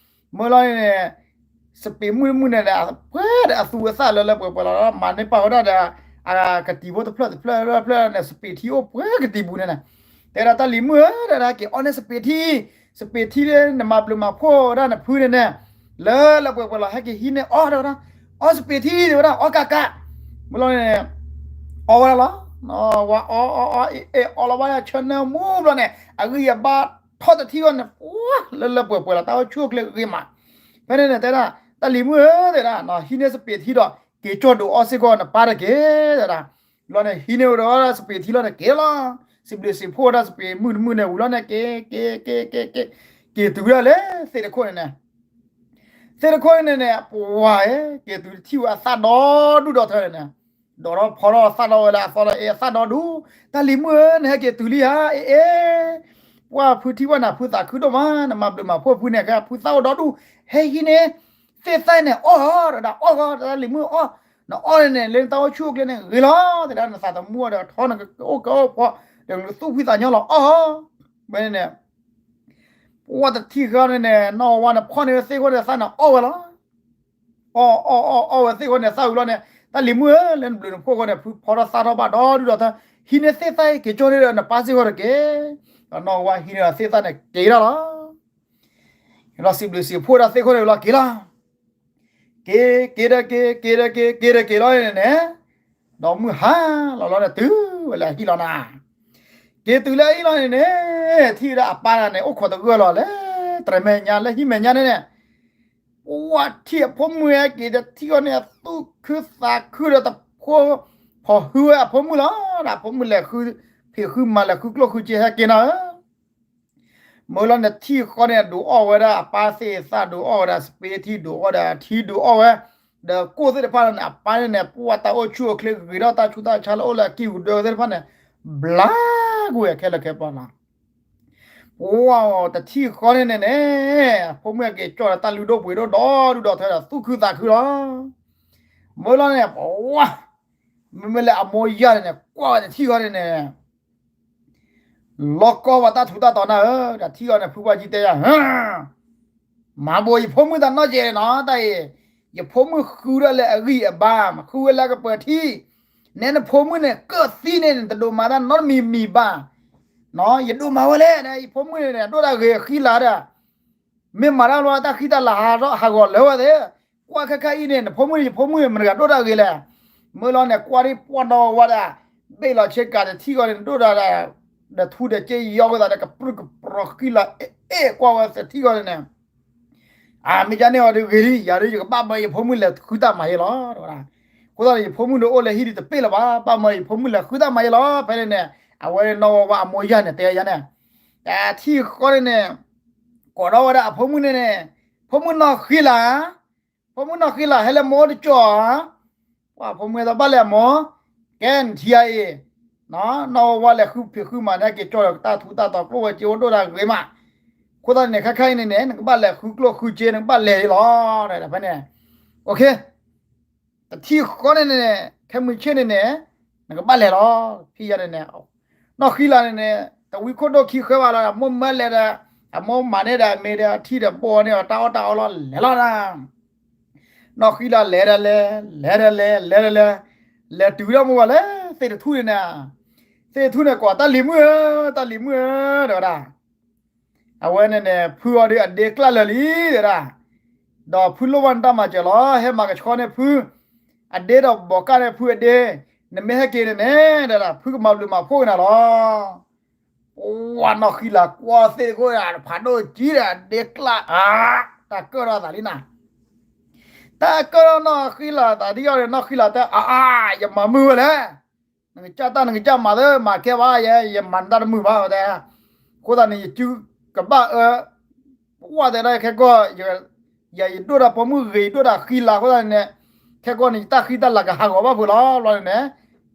မၢလီၤန့ၣ် စပံးမုၣ်တမုၣ်န့ၣ်ဒီး ပှဲၤဒီးအသူအသၣ်လၢလၢပှဲၤပှဲၤလီၤ, မၤန့ၢ်ပာ်ဝဲဒၣ်ဒီး အကတံၤဖိတဖျၢၣ်တဖျၢၣ်တဖျၢၣ်န့ၣ် စပံးထံအိၣ်ပှဲၤကတံၤပူၤန့ၣ်န့ၣ်, တဲဒၣ် တၢ်လံၤမုၣ်ဧၢ, တဲဒၣ် က့ၤအီၣ်န့ၢ်စပံးထံ, စပံးထံလၢနမၤဘျုးမၤဖှိၣ်ဝဲဒၣ်နဖုန့ၣ်န့ၣ်, လၢလၢပှဲၤပှဲၤလီၤ ဟဲက့ၤဟံးန့ၢ်အီၣ် တဲဝဲဒၣ်, အီၣ်စပံးထံ တဲဝဲဒၣ် အီၣ်ကးကး, မၢလီၤန့ၣ် အီၣ်ဝဲဒၣ်လီၤ, ဝဲအီၣ်အီၣ်အီၣ် အ့ၣ်အီၣ်လီၤဘၣ်ယဆၢနၢမူဘျီန့ၣ် အဂံၢ်အဘါထီၣ်တထံၣ်အီၤန့ၣ် ပှၤလၢလၢပှဲၤပှဲၤလီၤ တၢ်အိၣ်ဆူၣ်အိၣ်ချ့ဂ့ၤမး, ဖဲန့ၣ်န့ၣ် တဲဒၣ် တၢ်လံၤမုၣ်ဧၢ တဲဒၣ် ဟံးန့ၢ်စပံးထံဒီး က့ၤကၠီဒုးအီၣ်စ့ၢ်ကီးနပၢ်တက့ၢ် တဲဒၣ်, ဘျီန့ၣ် ဟံးန့ၢ်ဝဲဒၣ်စပံးထံလီၤန့ၣ် က့ၤလီၤ, စံးဘျုးစံးဖှိၣ်ဝဲဒၣ်စပံးမုၣ်တမုၣ်န့ၣ်ဝံၤလီၤန့ၣ် က့ၤ က့ၤ က့ၤ က့ၤ က့ၤ က့ၤတုၤဝဲဒၣ်လၢသ့ၣ်တခိၣ်န့ၣ်န့ၣ် သ့ၣ်တခိၣ်န့ၣ်န့ၣ် ပှၤဧၢ က့ၤတုၤတထံၣ်ဝဲအသၣ်ဒီဒူၣ်ဒီထၢန့ၣ်န့ၣ်, ဒီးထီၣ်ဖီထီၣ်သၣ်ဒီဝဲလၢအသီဒီး အ့ အသၣ်ဒီဒူၣ်, တၢ်လံၤမုၣ်ဧၢ နဟဲက့ၤတုၤလံဧါ, အ့ အ့ ပှၢ်ဖုထံၣ်ဘၣ်နၤ ဖုသးခုဒိၣ်မး, နမၤဘျုးမၤဖှိၣ်ဖုန့ၣ် ကဲဖုသၣ်အိၣ်ဒီဒူၣ်, ဟဲဟံးန့ၢ်သ့ၣ်သၣ်န့ၣ် အီၣ် တဲဒၣ် အီၣ်ဂီၤ တၢ်လံၤမုၣ်အီၣ်, နအီၣ်န့ၣ်န့ၣ် လၢနတၢ်အိၣ်ဆူၣ်အိၣ်ချ့န့ၣ်ဂ့ၤလီၤ, တဲဒၣ် နသးသမူဒီးထီ နကအိၣ်ကဲအိၣ်ဖှီၣ် ဒီးနကသူၣ်ဖှံသးညီလီၤ အီၣ်ဂီၤ, ဝဲန့ၣ်န့ၣ် ပှၢ်တထံၣ်ဃီန့ၣ်န့ၣ် နီၢ်ဝါန့ၣ် ဖီၣ်န့ၢ်ဝဲသ့ၣ်ခိၣ်န့ၣ် သၣ်န့ၣ်အီၣ်ဝဲလီၤ. အီၣ်အီၣ်အီၣ်အီၣ်ဝဲသ့ၣ်ခိၣ်န့ၣ် သၣ်ဝံၤလီၤန့ၣ် တၢ်လံၤမုၣ်ဧၢ လၢနဘျုးနဖှိၣ်အဃိန့ၣ် ဖုဖီထီၣ်သၣ်ထီၣ်ဘၣ်ဒီဒူၣ်ဒီထၢ, ဟံးန့ၢ်သ့ၣ်သၣ်အံၤ က့ၤကၠီန့ၢ်ဒီးနပၢ်စ့ၢ်ကီးတက့ၢ်. ဒီးနီၢ်ဝါဟံးန့ၢ်ဒီးသ့ၣ်သၣ်န့ၣ်က့ၤဒၣ်လီၤ. ဒီးစံးဘျုးစံးဖှိၣ်ဒၣ်သ့ၣ်ခိၣ်န့ၣ်ဝံၤလီၤက့ၤလီၤ. က့ၤ က့ၤဒီးက့ၤ က့ၤဒီးက့ၤ က့ၤဒီးက့ၤလီၤန့ၣ်န့ၣ်, ဒီးမုၢ်ဟါလီၤလီၤန့ၣ် တုၤဝဲလၢအဟံၣ်လီၤနၤ, က့ၤတုၤလၢအဟံၣ်လီၤန့ၣ်န့ၣ် ထံၣ်ဝဲဒၣ်အပၢ်န့ၣ် အိၣ်ခိးသဂၢၢ်လီၤလၢ တြဲၤမဲာ်ညါလၢဟံၣ်မဲာ်ညါန့ၣ်န့ၣ်, ပှၢ်ထံၣ်အဖိမုၣ်ဟဲက့ၤဒီးထံၣ်အီၤန့ၣ် အသူၣ်ခုသးခုဒီးတဖိ ဖီၣ်ဟုဝဲအဖိမုၣ်လီၤ. ဒီးအဖိမုၣ်လဲၤဃုဖံးဃုမၤ လဲၤဃုကျိၣ်ဃုစ့ဟဲက့ၤနီၤဧၢ မ့ၢ်လီၤန့ၣ် ထံၣ်ဃီန့ၣ် ဒုးအီၣ်ဝဲဒၣ်အပၢ်သ့ၣ်သၣ် ဒုးအီၣ်ဝဲဒၣ်စပံးထံ ဒုးအီၣ်ဒီးထံ ဒုးအီၣ်ဝဲ, ဒီးကိၣ်သ့ၣ်တဖၣ်န့ၣ် အပၢ်န့ၣ်န့ၣ် ပှၢ်တၢ်အိၣ်ဆူၣ်အိၣ်ချ့ဂ့ၤထီၣ် တၢ်ဆူးတၢ်ဆါလၢအိၣ်လၢအကံၢ်ပူၤဒၢသ့ၣ်တဖၣ်န့ၣ် ဘျါကွံာ်အခဲလၢာ်ခဲဆ့လီၤ. ပှၢ်တထံၣ်ဃီန့ၣ်န့ၣ်န့ၣ် ဖိမုၣ်က့ၤကၠီဒီးတၢ်လုၢ်ဒိၣ်ပှ့ၤဒိၣ်ဒီဒူၣ်ဒီထၢဒီးသူၣ်ခုသးခုလီၤ. မ့ၢ်လီၤန့ၣ် ပှၢ် မ့မ့ၢ်လၢအမိၢ်ယၢ်န့ၣ်န့ၣ် ကွၢ်ဝဲတထံၣ်ဃီန့ၣ်န့ၣ် လီၤကီဝဲတၢ်ထူးတၢ်တီၤနၤဧၢ, ဒီးထံၣ်ဃီန့ၣ် ဖုပှၢ်ကံတဲယၤ မၤဘိးယဖိမုၣ်တၢ်နီတစဲးနီၤ, တၢ်အံၤ ယဖိမုၣ်ဃုဒၣ်လၢအဂံၢ်အဘါ, ဃုဝဲလၢကပၢၤထံ, နဲနဖိမုၣ်န့ၣ် ကၢၣ်သံန့ၣ် နတဒိးမၤတၢ်နီတမံၤမံၤဘၣ်, ယဒိးမၤဝဲလဲၣ်, ယဖိမုၣ်န့ၣ် ဒိၣ်တၢ်ဂ့ၤအဃံလၤဒီး မ့ၢ်မၤတၢ်လီၤတၢ်ဃံတၢ်လၤဟးထီၣ်ဟးဂီၤလၢာ်ဝဲသ့ၣ်, ကွၢ်ခဲခါအံၤန့ၣ် နဖိမုၣ်ယဖိမုၣ်မတၤတဂၤဒိၣ်တၢ်ဂ့ၤလဲၣ်, မ့ၢ်လီၤန့ၣ် ကွၢ်ဒ်ပှၢ်ဒီဝဲဒၣ်, ဘ့ၣ်လီၤဆ့ကၤတထံၣ်ဃီန့ၣ် ဒိၣ်တၢ်ဒီး ထူဒီးက့ယီၤဝဲသးဒီးကပြုၢ်ကပြီၤဃံလၤအဲၣ်အဲၣ်ကွၢ်ဝဲတထံၣ်ဃီန့ၣ်န့ၣ် အမ့ၢ်ယါန့ၢ်အီၤဒုးဂ့ၤလံ, ယၤဒုးယကဘၣ်မၢယဖိမုၣ်လဲၤဃုတၢ်မၤယဲလီၤ, အဃိသတးန့ၣ် ယဖိမုၣ်ဒုးအိၣ်လၢဟံၣ်ဒုးတပ့ၢ်လၢၤဘၣ်, ဘၣ်မၢယဖိမုၣ်လဲၤဃုတၢ်မၤယဲလီၤ, ဖဲန့ၣ်န့ၣ် အဝဲနီၢ်ဝါအမိၢ်ယၢ်န့ၣ်တဲယၤန့ၣ်, တထံၣ်ဃီန့ၣ်န့ၣ် ကိးထီၣ်ဝဲဒၣ်အဖိမုၣ်န့ၣ်န့ၣ်, ဖိမုၣ်နီၢ်ဃံလၤ, ဖိမုၣ်နီၢ်ဃံလၤ ဟဲလၢမိၢ်တကၠီၣ်ဧါ, ပှၢ်ဖိမုၣ်ဟဲသီဘၣ်လဲၣ်အမိၢ်, ကဲနထံၣ်ဧါအံၤ, နီၢ်ဝါလဲၤဃုဖံးဃုမၤန့ၢ်က့ၤကၠီၣ်ဒီးတၢ်ထူးတၢ်တီၤကျိၣ်ဝဲစ့အိၣ်ဒိၣ်တၢ်ဂ့ၤမး, အဃိသတးန့ၣ် ခဲခါအံၤန့ၣ်န့ၣ် နကဘၣ်လဲၤဃုကျိၣ်ဃုစ့ နကဘၣ်လဲၤလီၤ, ဖဲန့ၣ် တထံၣ်ဃီန့ၣ်န့ၣ် ခဲမုၢ်ဆ့ၣ်န့ၣ်န့ၣ် နကဘၣ်လဲၤလီၤ, ဖံးယါန့ၣ်န့ၣ်, နီၢ်ဃံလၤန့ၣ်န့ၣ် တဝံခိၣ်ဒိၣ်ခံဃၢဘၣ်လီၤ, အမိၢ်မၢလဲၤဒီး အမိၢ်မၤန့ၢ်ဒီးအမ့ၢ်ဒီးထံၣ်ဒီးဘိန့ၢ်အီၤတၢ်အီၣ်တၢ်အီလီၤ လဲၤလီၤဒၣ်, နီၢ်ဃံလၤလဲၤဒီးလဲၤ လဲၤဒီးလဲၤ လဲၤဒီးလဲၤ, လဲၤတုၤဒီးမိၢ်ဝဲလၢသ့ၣ်တထူၣ်န့ၣ်န့ၣ်, သ့ၣ်တထူၣ်န့ၣ်ကိး တၢ်လံၤမုၣ်ဧၢ, တၢ်လံၤမုၣ်ဧၢ, တဲဝဲဒၣ် အဝဲန့ၣ်န့ၣ် ဖုအီၤဒုးအဒ့ကျၢ်လၢာ်လံ တဲဒၣ်, ဒီးဖုလိၣ်ဘၣ်နတၢ်မၤစၢၤလီၤ, ဟဲမၤကဆှီန့ၢ်ဖုအဒ့ဒီးဘီးကၢ်န့ၢ်ဖုအဒ့, နမ့ၢ်ဟဲက့ၤန့ၣ်န့ၣ် တဲဒၣ် ဖုကမၤဘျုးမၤဖှိၣ်က့ၤနၤလီၤ. ဝါနီၢ်ဃံလၤကွၢ်သ့ၣ်တခိၣ် ဖးဒိၣ်ကံဒီးဒ့ကျၢ်အါ, တၢ်ကၢၣ်ထီၣ်သးလံနၤ, တၢ်ကၢၣ်ထီၣ်နီၢ်ဃံလၤသးဒ်အံၤန့ၣ် နီၢ်ဃံလၤတဲ အါအါ ယမၤမုာ်ဝဲလဲၣ်, နကစၢ်တၢ်နကစၢ်မၤသ့ မၤကဲဘၣ်ယဲ ယမၤနတၢ်တမုာ်ဘၣ်တဲ, အဃိသတးန့ၣ် ယစုကဘၣ်အၢ ဝဲတဲဒၣ်ခဲကီၢ် ယၤယဒိၣ်တၢ်ပိာ်မုၣ်ဂ့ၤ ယဒိၣ်တၢ်ဃံလၤအဃိသတးန့ၣ် ခဲကီၢ်န့ၣ် ယတၢ်ဃံတၢ်လၤကဟးဂီၤဘၣ်ဖုးလီၤ ဘျီန့ၣ်န့ၣ်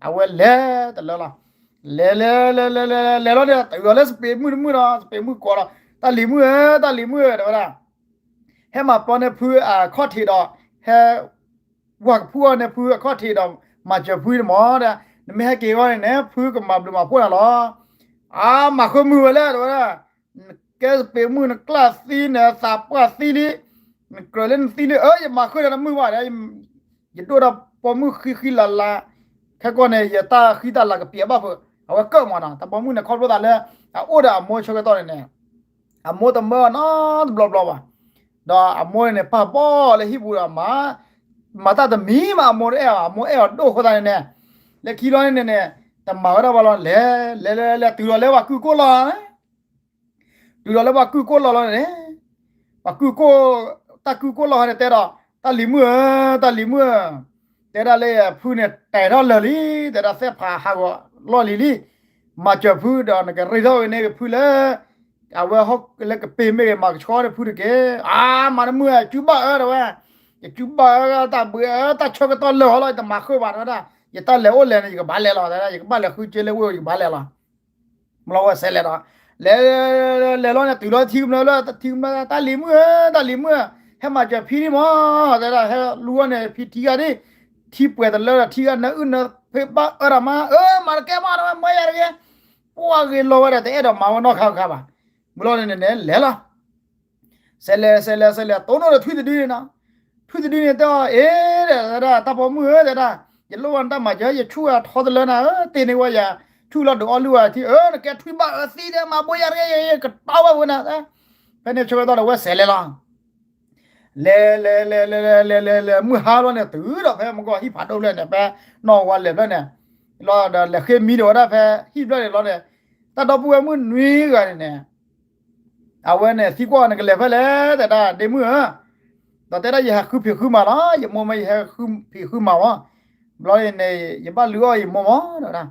အဝဲလဲၤတလၢလီၤ, လဲၤလဲၤလဲၤလဲၤလဲၤလဲၤ လဲၤလီၤန့ၣ် တုၤလီၤလၢစပံးမုၣ်တမုၣ်ဒီး စပံးမုၣ်ကိးဒီး တၢ်လံၤမုၣ်ဧၢ တၢ်လံၤမုၣ်ဧၢ တဲဝဲဒၣ် ဟဲမၤပျီန့ၢ်ဖုအခီၣ်ထံးဒီး ဟဲ ဝၤကဖုအီၤန့ၣ်ဖုအခီၣ်ထံးဒီး မၤစၢၤဖုန့ၣ်မး, နမ့ၢ်ဟဲက့ၤအဂီၢ်န့ၣ်န့ၣ် ဖုကမၤဘျုးမၤဖှိၣ်နၤလီၤ. အါ မၤဃုမုာ်ဝဲလဲၣ် တဲဝဲဒၣ်, နကဲသပ့ၤမုၣ်နကျၢ်သံန့ၣ် သးပှၢ်သံလံ, နကြၢးလၢနသံလံ အၢ ယမၤဃုာ်ဒီးနမုာ်ဘၣ်ဒီး ယဒိၣ်ဒီးပိာ်မုၣ်ဃံဃံလၤလၤ, ခဲကီၢ်န့ၣ် ယတၢ်ဃံတၢ်လၤကပျဲးဘၣ်ဖုး, အဝဲကၢၣ်မးနီၤ တၢ်ပိာ်မုၣ်န့ၣ်ခီဖျိသးလၢ အအိၣ်ဒီးအမိၢ်ဆၢကတီၢ်န့ၣ်န့ၣ် အမိၢ်တမၢအီၤနီတဘျီဘျီဘၣ်, ဒီးအမိၢ်န့ၣ် ပာ်ဘီၣ်လၢဟံၣ်ပူၤဒီး မၤတၢ်တမံၤမး အမိၢ်တအဲၣ်အီၤ အမိၢ်အဲၣ်အီၤဒိၣ်အဃိသတးန့ၣ်န့ၣ်, လၢခံလီၤန့ၣ်န့ၣ် တမၤဝဲဒၣ်ဘၣ်လီၤ လဲၤလဲၤလဲၤလဲၤ တုၤလီၤလၢပှၤကုၢ်ကိၢ်လီၤ, တုၤလီၤလၢပှၤကုၢ်ကိၢ်လီၤလီၤန့ၣ်, ပှၤကုၢ်ကိၢ်, တၢ်ကုၢ်ကိၢ်လီၤန့ၣ် တဲဒီး တၢ်လံၤမုၣ်ဧၢ, တၢ်လံၤမုၣ်ဧၢ, တဲဒၣ်လၢဖုန့ၣ် တဲထီၣ်လၢာ်လံ, တဲဒၣ်သ့ၣ်ဖးဟးဂီၤလီၢ်လံၤလံ, မၤစၢၤဖုဒီးနကရ့ထီၣ်က့ၤန့ၢ်က့ၤဖုလၢ အဝဲဟီၣ်လၢကပ့ၤမ့ၢ်ဂ့ၤ မၤကဆှီန့ၢ်ဖုတက့ၢ်. အါ မၤတမုာ် ယစုဘၣ်အၢ တဲဝဲ, ယစုဘၣ်အၢ တၢ်ဘှံးအၢ တၢ်ဆၢကတီၢ်လၢာ်ဟီလီၤ ယတမၤဃုာ်ဘၣ် တဲဝဲဒၣ်, ယတၢ်လဲၤအိၣ်လဲၤန့ၣ် ယကဘၣ်လဲၤလီၤ တဲဝဲဒၣ်, ယကဘၣ်လဲၤဃုစ့လၢဝ့ၢ် ယကဘၣ်လဲၤလီၤ. ဘျီဝဲစဲးလဲၤဒီး လဲၤ လဲၤလီၤန့ၣ် တုၤလီၤထံကမျၢၢ်လၢ ထံကမျၢၢ် တၢ်လံၤမုၣ်ဧၢ တၢ်လံၤမုၣ်ဧၢ, ဟဲမၤစၢၤဖံဒံးမး တဲဒၣ်, ဟဲလူၤအီၤန့ၣ် ဖံထံဂၤဒ်, ထံပှဲၤတလၢဒီး ထံဂၤနၢအုၣ်နၢဖ့ဘၣ်အၢတၢ်မး အၢ မၤတကဲမး တဲဝဲ မၢယၤတဂ့ၤ, ပှၤဂ့ၤလီၤဝဲဒီး တအဲၣ်ဒိးမၤဝဲနီတခါခါဘၣ်. ဘျီန့ၣ်န့ၣ် လဲၤလီၤ စဲးလဲၤ စဲးလဲၤ စဲးလဲၤ တိၢ်နီၣ်ဒီးထွံၣ်တဒုန့ၣ်နီၤ, ထွံၣ်တဒုန့ၣ်တဲအီၤ အ့ တဲဒၣ် တၢ်ပိာ်မုၣ်ဧၢ တဲဒၣ်, ယလိၣ်ဝဲနတၢ်မၤစၢၤ ယဆူၣ်အထီတလၢနၤဧၢ, တ့ၢ်န့ၢ်ဝဲယၤ ဆူၣ်လီၤဒုးအီၣ်လုၢ်ဝဲထံ အၢ နကဲထွံၣ်ဘၣ်အၢသံဒီး မၤဘိယၤတဂ့ၤ ယကတီဝဲဝဲနၤ, ဖဲန့ၣ်ဆၢကတီၢ်ဒီးဝဲစဲးလဲၤလီၤ လဲၤ လဲၤ လဲၤ လဲၤ လဲၤ လဲၤ လဲၤ လဲၤ မုၢ်ဟါဘျီန့ၣ် တုၤဒီးဖဲမုၢ်ကီၢ်ဟံၣ်ဖးဒိၣ်ဖျၢၣ်န့ၣ် ဖဲနီၢ်ဝါလဲၤဖျၢၣ်န့ၣ်, လီၤဒီးလဲၤဃ့မံဒီးဝဲဒၣ်ဖဲဟံၣ်ဖျၢၣ်န့ၣ်လီၤန့ၣ်, တၢ်ဒီပုၢ်ဝဲၢ်မုၣ်နွံဂၤန့ၣ်န့ၣ် အဝဲန့ၣ်သံကွၢ်နကလဲၤဖဲလဲၣ် တဲဒၣ် ဒ့မုၣ်ဧၢ, ဒီးတဲဒၣ်ယဟဲဃုဖံးဃုမၤလီၤ, ယမိၢ်မ့ၢ်ယဟဲဃုဖံးဃုမၤဝဲ, ဘျီန့ၣ်န့ၣ် ယဘၣ်လုၢ်အီၣ်ယမိၢ်မး တဲဝဲဒၣ်,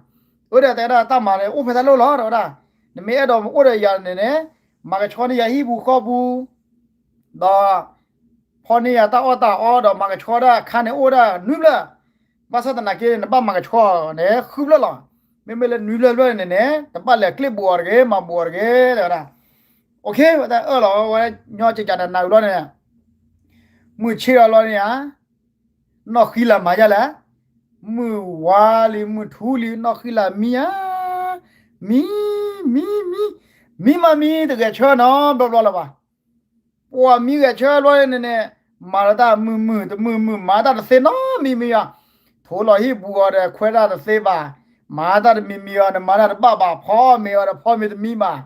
အၢဒီးတဲဒၣ်တၢ်မၤန့ၣ် အိၣ်ဖဲတၢ်လိၣ်လီၤ တဲဝဲဒၣ်, နမ့ၢ်အဲၣ်ဒိးမၤအိၣ်ဒီးယၤန့ၣ်န့ၣ်, မၤကဆှီန့ၢ်ယၤဟံၣ်ပူၤဃီပူၤ ဒီး ဖီန့ၢ်ယၤတၢ်အီၣ်တၢ်အီဒီးမၤကဆှီဒၣ်အခါန့ၣ်အိၣ်ဝဲဒၣ်နွံဖျၢၣ်, ဘၣ်ဆၣ်သနာ်က့န့ၣ် နဘၣ်မၤကဆှီန့ၣ်ဃုဖျၢၣ်လီၤ, မ့မ့ၢ်လၢနွံဖျၢၣ်ဖျၢၣ်န့ၣ်န့ၣ် တဘၣ်လဲၤကျ့ၣ်ဘူးအီၤတဂ့ၤ မၤဘူးအီၤတဂ့ၤ တဲဝဲဒၣ်, အိၣ်ခ့ ဝဲတၢ်အၢၣ်လီၤဝဲညီကကးနၤနၤဝံၤလီၤန့ၣ် မုၢ်ဆ့ၣ်အီၤလီၤန့ၣ်ဧါ, နီၢ်ဃံလၤမၤယါလဲၣ်, မုၢ်ဝါလံ မုၢ်ထူလံ နီၢ်ဃံလၤမံဧါ, မံ မံ မံ, မံမးမံတဂဲၤဆၢနီတဘျီဘျီလၢၤဘၣ်, ပှၤမံဂဲၤဆၢဘျီန့ၣ်န့ၣ်, မၤလၢတၢ်မုာ်မုာ်တမုာ်မုာ် မၤတၢ်တသ့နီတမံၤမံၤအီၤ, ထိးလီၤဟံၣ်ပူၤအီၤဒီးခွဲးတၢ်တသ့ဘၣ်, မၤတၢ်တမံၤမံၤအီၤန့ၣ် မၤတၢ်တဘၣ်ဘၣ် ဖီမ့ၤအီၤဒီးဖီမ့ၤ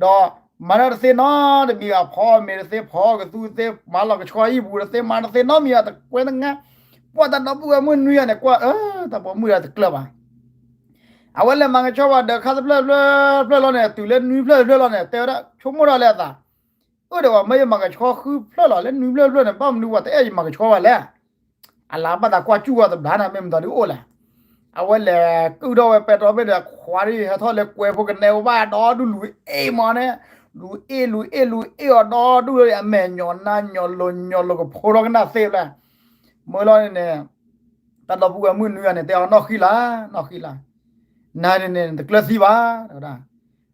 တမံၤဘၣ်, ဒီးမၤတၢ်တသ့နီတမံၤအီၤ ဖီမ့ၤတသ့ ဖီကသူတသ့ မၤလီၤကဆှီဟံၣ်ပူၤတသ့ မၤတသ့နီတမံၤအီၤ တကွဲတငါ, ပှၤတၢ်ဒီပုၢ်ဝဲၢ်မုၣ်နွံဂၤန့ၣ် ကွၢ်အၢ တၢ်ပိာ်မုၣ်ဒီးတကျၢၤဘၣ် အဝဲလဲၤမၤကဆှီဝဲဒီးခါတဖျၢၣ်တဖျၢၣ်တဖျၢၣ်လီၤန့ၣ် တုၤလၢနွံဖျၢၣ်တဖျၢၣ်လီၤန့ၣ် တဲဝဲဒၣ်ဆိကမိၣ်ထီၣ်လၢအသး, အၢဒီးပှၤမၢယမၤကဆှီဃုဖျၢၣ်လီၤ လၢနွံဖျၢၣ်တဖျၢၣ်န့ၣ် ဘၣ်မနုၤပှၤတအဲၣ်ယမၤကဆှီဘၣ်လဲၣ်, အလၤဘၣ်သးကွၢ်စူၣ်ဝဲတဘျီန့ၣ် မ့ၢ်မတၤဒုအိၣ်လဲၣ်, အဝဲလဲၤကုၣ်ထီၣ်ဝဲပဲတြီဘ့ၣ်ဒီး ခွါဒ်ဟဲထီၣ်လၢကွဲဖိကနဲအိၣ်ဘၣ် ဒီဒူၣ်လူၤအ့ၣ်မးန့ၣ်, လူၤအ့ၣ်လူၤအ့ၣ်လူၤအ့ၣ်အီၤဒီဒူၣ်လၢအမဲာ်ညီၣ်နါညီၣ်လိၤညီၣ်လိၤကဖိထီၣ်ကနၣ်သ့ဖျၢၣ်, မ့ၢ်လီၤန့ၣ်န့ၣ် တၢ်ဒီပုၢ်ဝဲၢ်မုၣ်နွံဂၤန့ၣ် တဲအီၤနီၢ်ဃံလၤ နီၢ်ဃံလၤ, နၤန့ၣ်န့ၣ် နတကျၢၤသံဘၣ် တဲဝဲဒၣ်,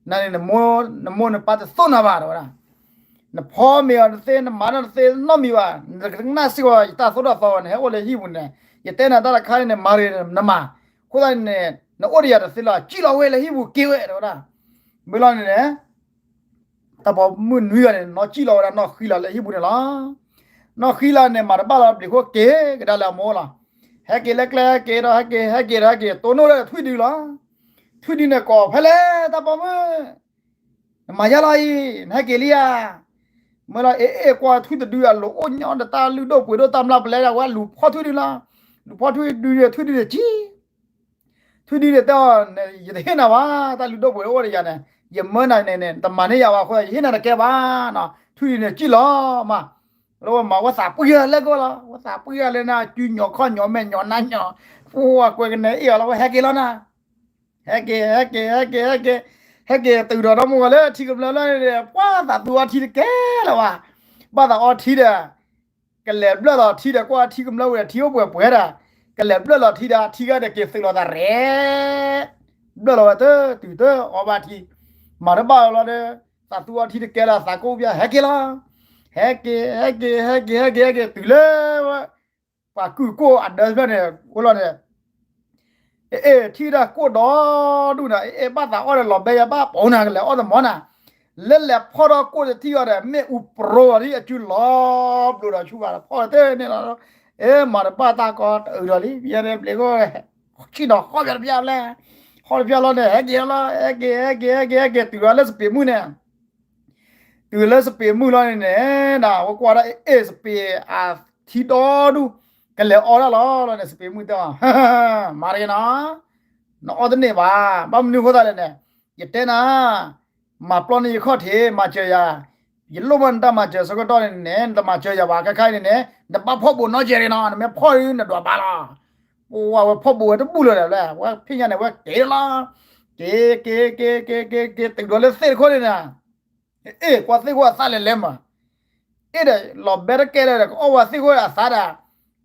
နၤန့ၣ် နမိၢ်နပၢ်တသိၣ်နၤဘၣ် တဲဝဲဒၣ်, နဖီမ့ၤအီၤတသ့ နမၤတၢ်တသ့နီတမံၤဘၣ်, နတကနၣ်စ့ၢ်ကီးယတၢ်သိၣ်တၢ်သီဘၣ် နဟဲအိၣ်လၢဟံၣ်ပူၤန့ၣ်, ယတဲနၤတၢ်တခါန့ၣ် နမၤတဂ့ၤနမၤ, အဃိသတးန့ၣ် နအိၣ်ဒီးယၤတသ့လီၤ စံၣ်လီၤဝဲလၢဟံၣ်ပူၤက့ၤဝဲ တဲဝဲဒၣ်, မ့ၢ်လီၤန့ၣ်န့ၣ် တၢ်ပိာ်မုၣ်နွံဂၤန့ၣ် နီၢ်စံၣ်လီၤဝဲဒၣ်နီၢ်ဃံလၤလၢဟံၣ်ပူၤန့ၣ်လီၤ. နီၢ်ဃံလၤန့ၣ် မၤတဘၣ်လီၤဘျံးခိၣ်က့ၤကဒါလၢအမိၢ်လီၤ. ဟဲက့ၤလၢကျဲက့ၤဒီးဟဲက့ၤ ဟဲက့ၤဒီးဟဲက့ၤ တိၢ်နီၣ်ဒီးထွံၣ်ဒုလီၤ. ထွံၣ်ဒုန့ၣ်ကိးဖဲလဲၣ် တၢ်ပိာ်မုၣ်, နမၤယါလီၤအံၤ နဟဲက့ၤလံဧါ. မ့ၢ်လီၤ အ့ၣ်အ့ၣ် ကွၢ်ထွံၣ်တဒုအလိၤအိၣ်ညီဒီးတၢ်လုၢ်ဒိၣ်ပှ့ၤဒိၣ်တၢ်မျၢ်ပလဲဒီး ဝဲလူၤဖီထွံၣ်ဒုလီၤ. လူၤဖီထွံၣ်ဒုဒီးထွံၣ်ဒုန့ၣ်ကံ ထွံၣ်ဒုန့ၣ်တဲအီၤ ယတဟ့ၣ်နၤဘၣ် တၢ်လုၢ်ဒိၣ်ပှ့ၤဒိၣ်အိၣ်ဒီးယၤန့ၣ်, ယမၢနၤန့ၣ်န့ၣ် တမၤန့ၢ်ယၤဘၣ်အဃိ ယဟ့ၣ်နၤတကဲဘၣ်နီၤ, ထွံၣ်အံၤန့ၣ် ကံၣ်လီၤမး, လၢဝဲမၤဝဲသးပှံၢ်ဂၤလဲၣ်ကီလီၤ, ဝဲသးပှံၢ်ဂၤလၢနၤ ကုညီခီၣ်ညီ မဲာ်ညီနါညီ, ပှၤကွဲကနဲအ့ၣ်အီၤလီၤ ဝဲဟဲက့ၤလီၤနၤ, ဟဲက့ၤ ဟဲက့ၤ ဟဲက့ၤ ဟဲက့ၤ ဟဲက့ၤတုၤဒီး ဒီမိၢ်ဝၤလၢထံကမျၢၢ်လၢန့ၣ် ပှၤသးသူအီထံတကဲလၢၤဘၣ်, ဘၣ်သးအီထံဒီး ကလဲၤဘျၢၣ်လီၤထံဒီး ကွၢ်ထံကမျၢၢ်ဝဲဒီး ထံအိၣ်ပှဲၤပှဲၤဒီး ကလဲၤဘျၢၣ်လီၤထံဒီး ထံဂၤဒီးက့ၤသုးလီၤသးရဲၣ်, ဘျၢၣ်လီၤဝဲတတုၤတအီဘၣ်ထံ, မၤတဘၣ်လီၤဒီး သးသူအီထံတကဲလၢၤ သးကိၣ်ပျၢ် ဟဲက့ၤလီၤ, ဟဲက့ၤ ဟဲက့ၤ ဟဲက့ၤ ဟဲက့ၤ ဟဲက့ၤ တုၤလၢဝဲ ပှၤကုၢ်ကိၣ်အဒၢဖျၢၣ်န့ၣ် အိၣ်လီၤန့ၣ် အ့ၣ် ထံၣ်ဒၣ်ကိၣ်ဒီဒူၣ်နၤ အ့ၣ် ဘၣ်သးအီၣ်ဒီးလီၤဘဲယၤဘၣ်ပိာ်နၤ ကလဲၤအီၣ်တမီၤနၤ, လၢလဲၤဖီၣ်ထီၣ်ကိၣ်တထံၣ်အီၤဒီး မ့ၣ်အူပရိဝဲဒၣ်အစုလီၤဘျိဒီးဆူၣ်ဘၣ်ဒီး ဖီၣ်တန့ၣ်လီၤ, အ့ၣ် မၤတဘၣ်တၢ်ကီတအုးဒီးလံ ပယဲန့ၣ်ဘျ့းခိၣ် ဆံၣ်နီၤဟီၣ်ပျၢ်တပျၢ်လဲၣ်, ဟီၣ်တပျၢ်လီၤန့ၣ် ဟဲက့ၤလီၤ ဟဲက့ၤ ဟဲက့ၤ ဟဲက့ၤ တုၤလီၤလၢစပံးမုၢ်န့ၣ် တုၤလၢစပံးမုၢ်လီၤန့ၣ်န့ၣ် နဝဲကွၢ်ဒၣ်အ့ၣ် စပံးအထံဒီဒူၣ် ကလဲၤအီၣ်ဒၣ်လီၤလီၤန့ၣ် စပံးမုၢ်တဲအီၤ, မၤတဂ့ၤနီၤ, နအီၣ်တန့ၢ်ဘၣ်, ဘၣ်မနုၤအဃိသတးလဲၣ်န့ၣ်, ယတဲနၤ, မၤပျီန့ၢ်ယခီၣ်ထံး မၤစၢၤယၤ, ယလိၣ်ဘၣ်နတၢ်မၤစၢၤဆၢကတီၢ်န့ၣ်န့ၣ် နတမၤစၢၤယၤဘၣ် ခဲခါအံၤန့ၣ်န့ၣ် နဘၣ်ဖီၣ်ဘူးနီတစဲးတဂ့ၤနီၤ, နမ့ၢ်ဖီၣ်ဒုးနဒွးဘါလီၤ, ပဝဲဖီၣ်ဘူးဝဲတဘူၣ်လၢၤဒီး ဝဲဖဲညါန့ၣ် ဝဲက့ၤလီၤ, က့ၤ က့ၤ က့ၤ က့ၤ က့ၤ က့ၤ တုၤဒီးလၢသ့ၣ်တခိၣ်န့ၣ်န့ၣ် အ့ၣ် ကွၢ်သ့ၣ်ခိၣ်အသးလဲၤလဲၤမး, အ့ၣ်ဒီး လီၤဘဲတကဲလၢၤဒီး ကအီၣ်ဝဲသ့ၣ်ခိၣ်အသးဒီး,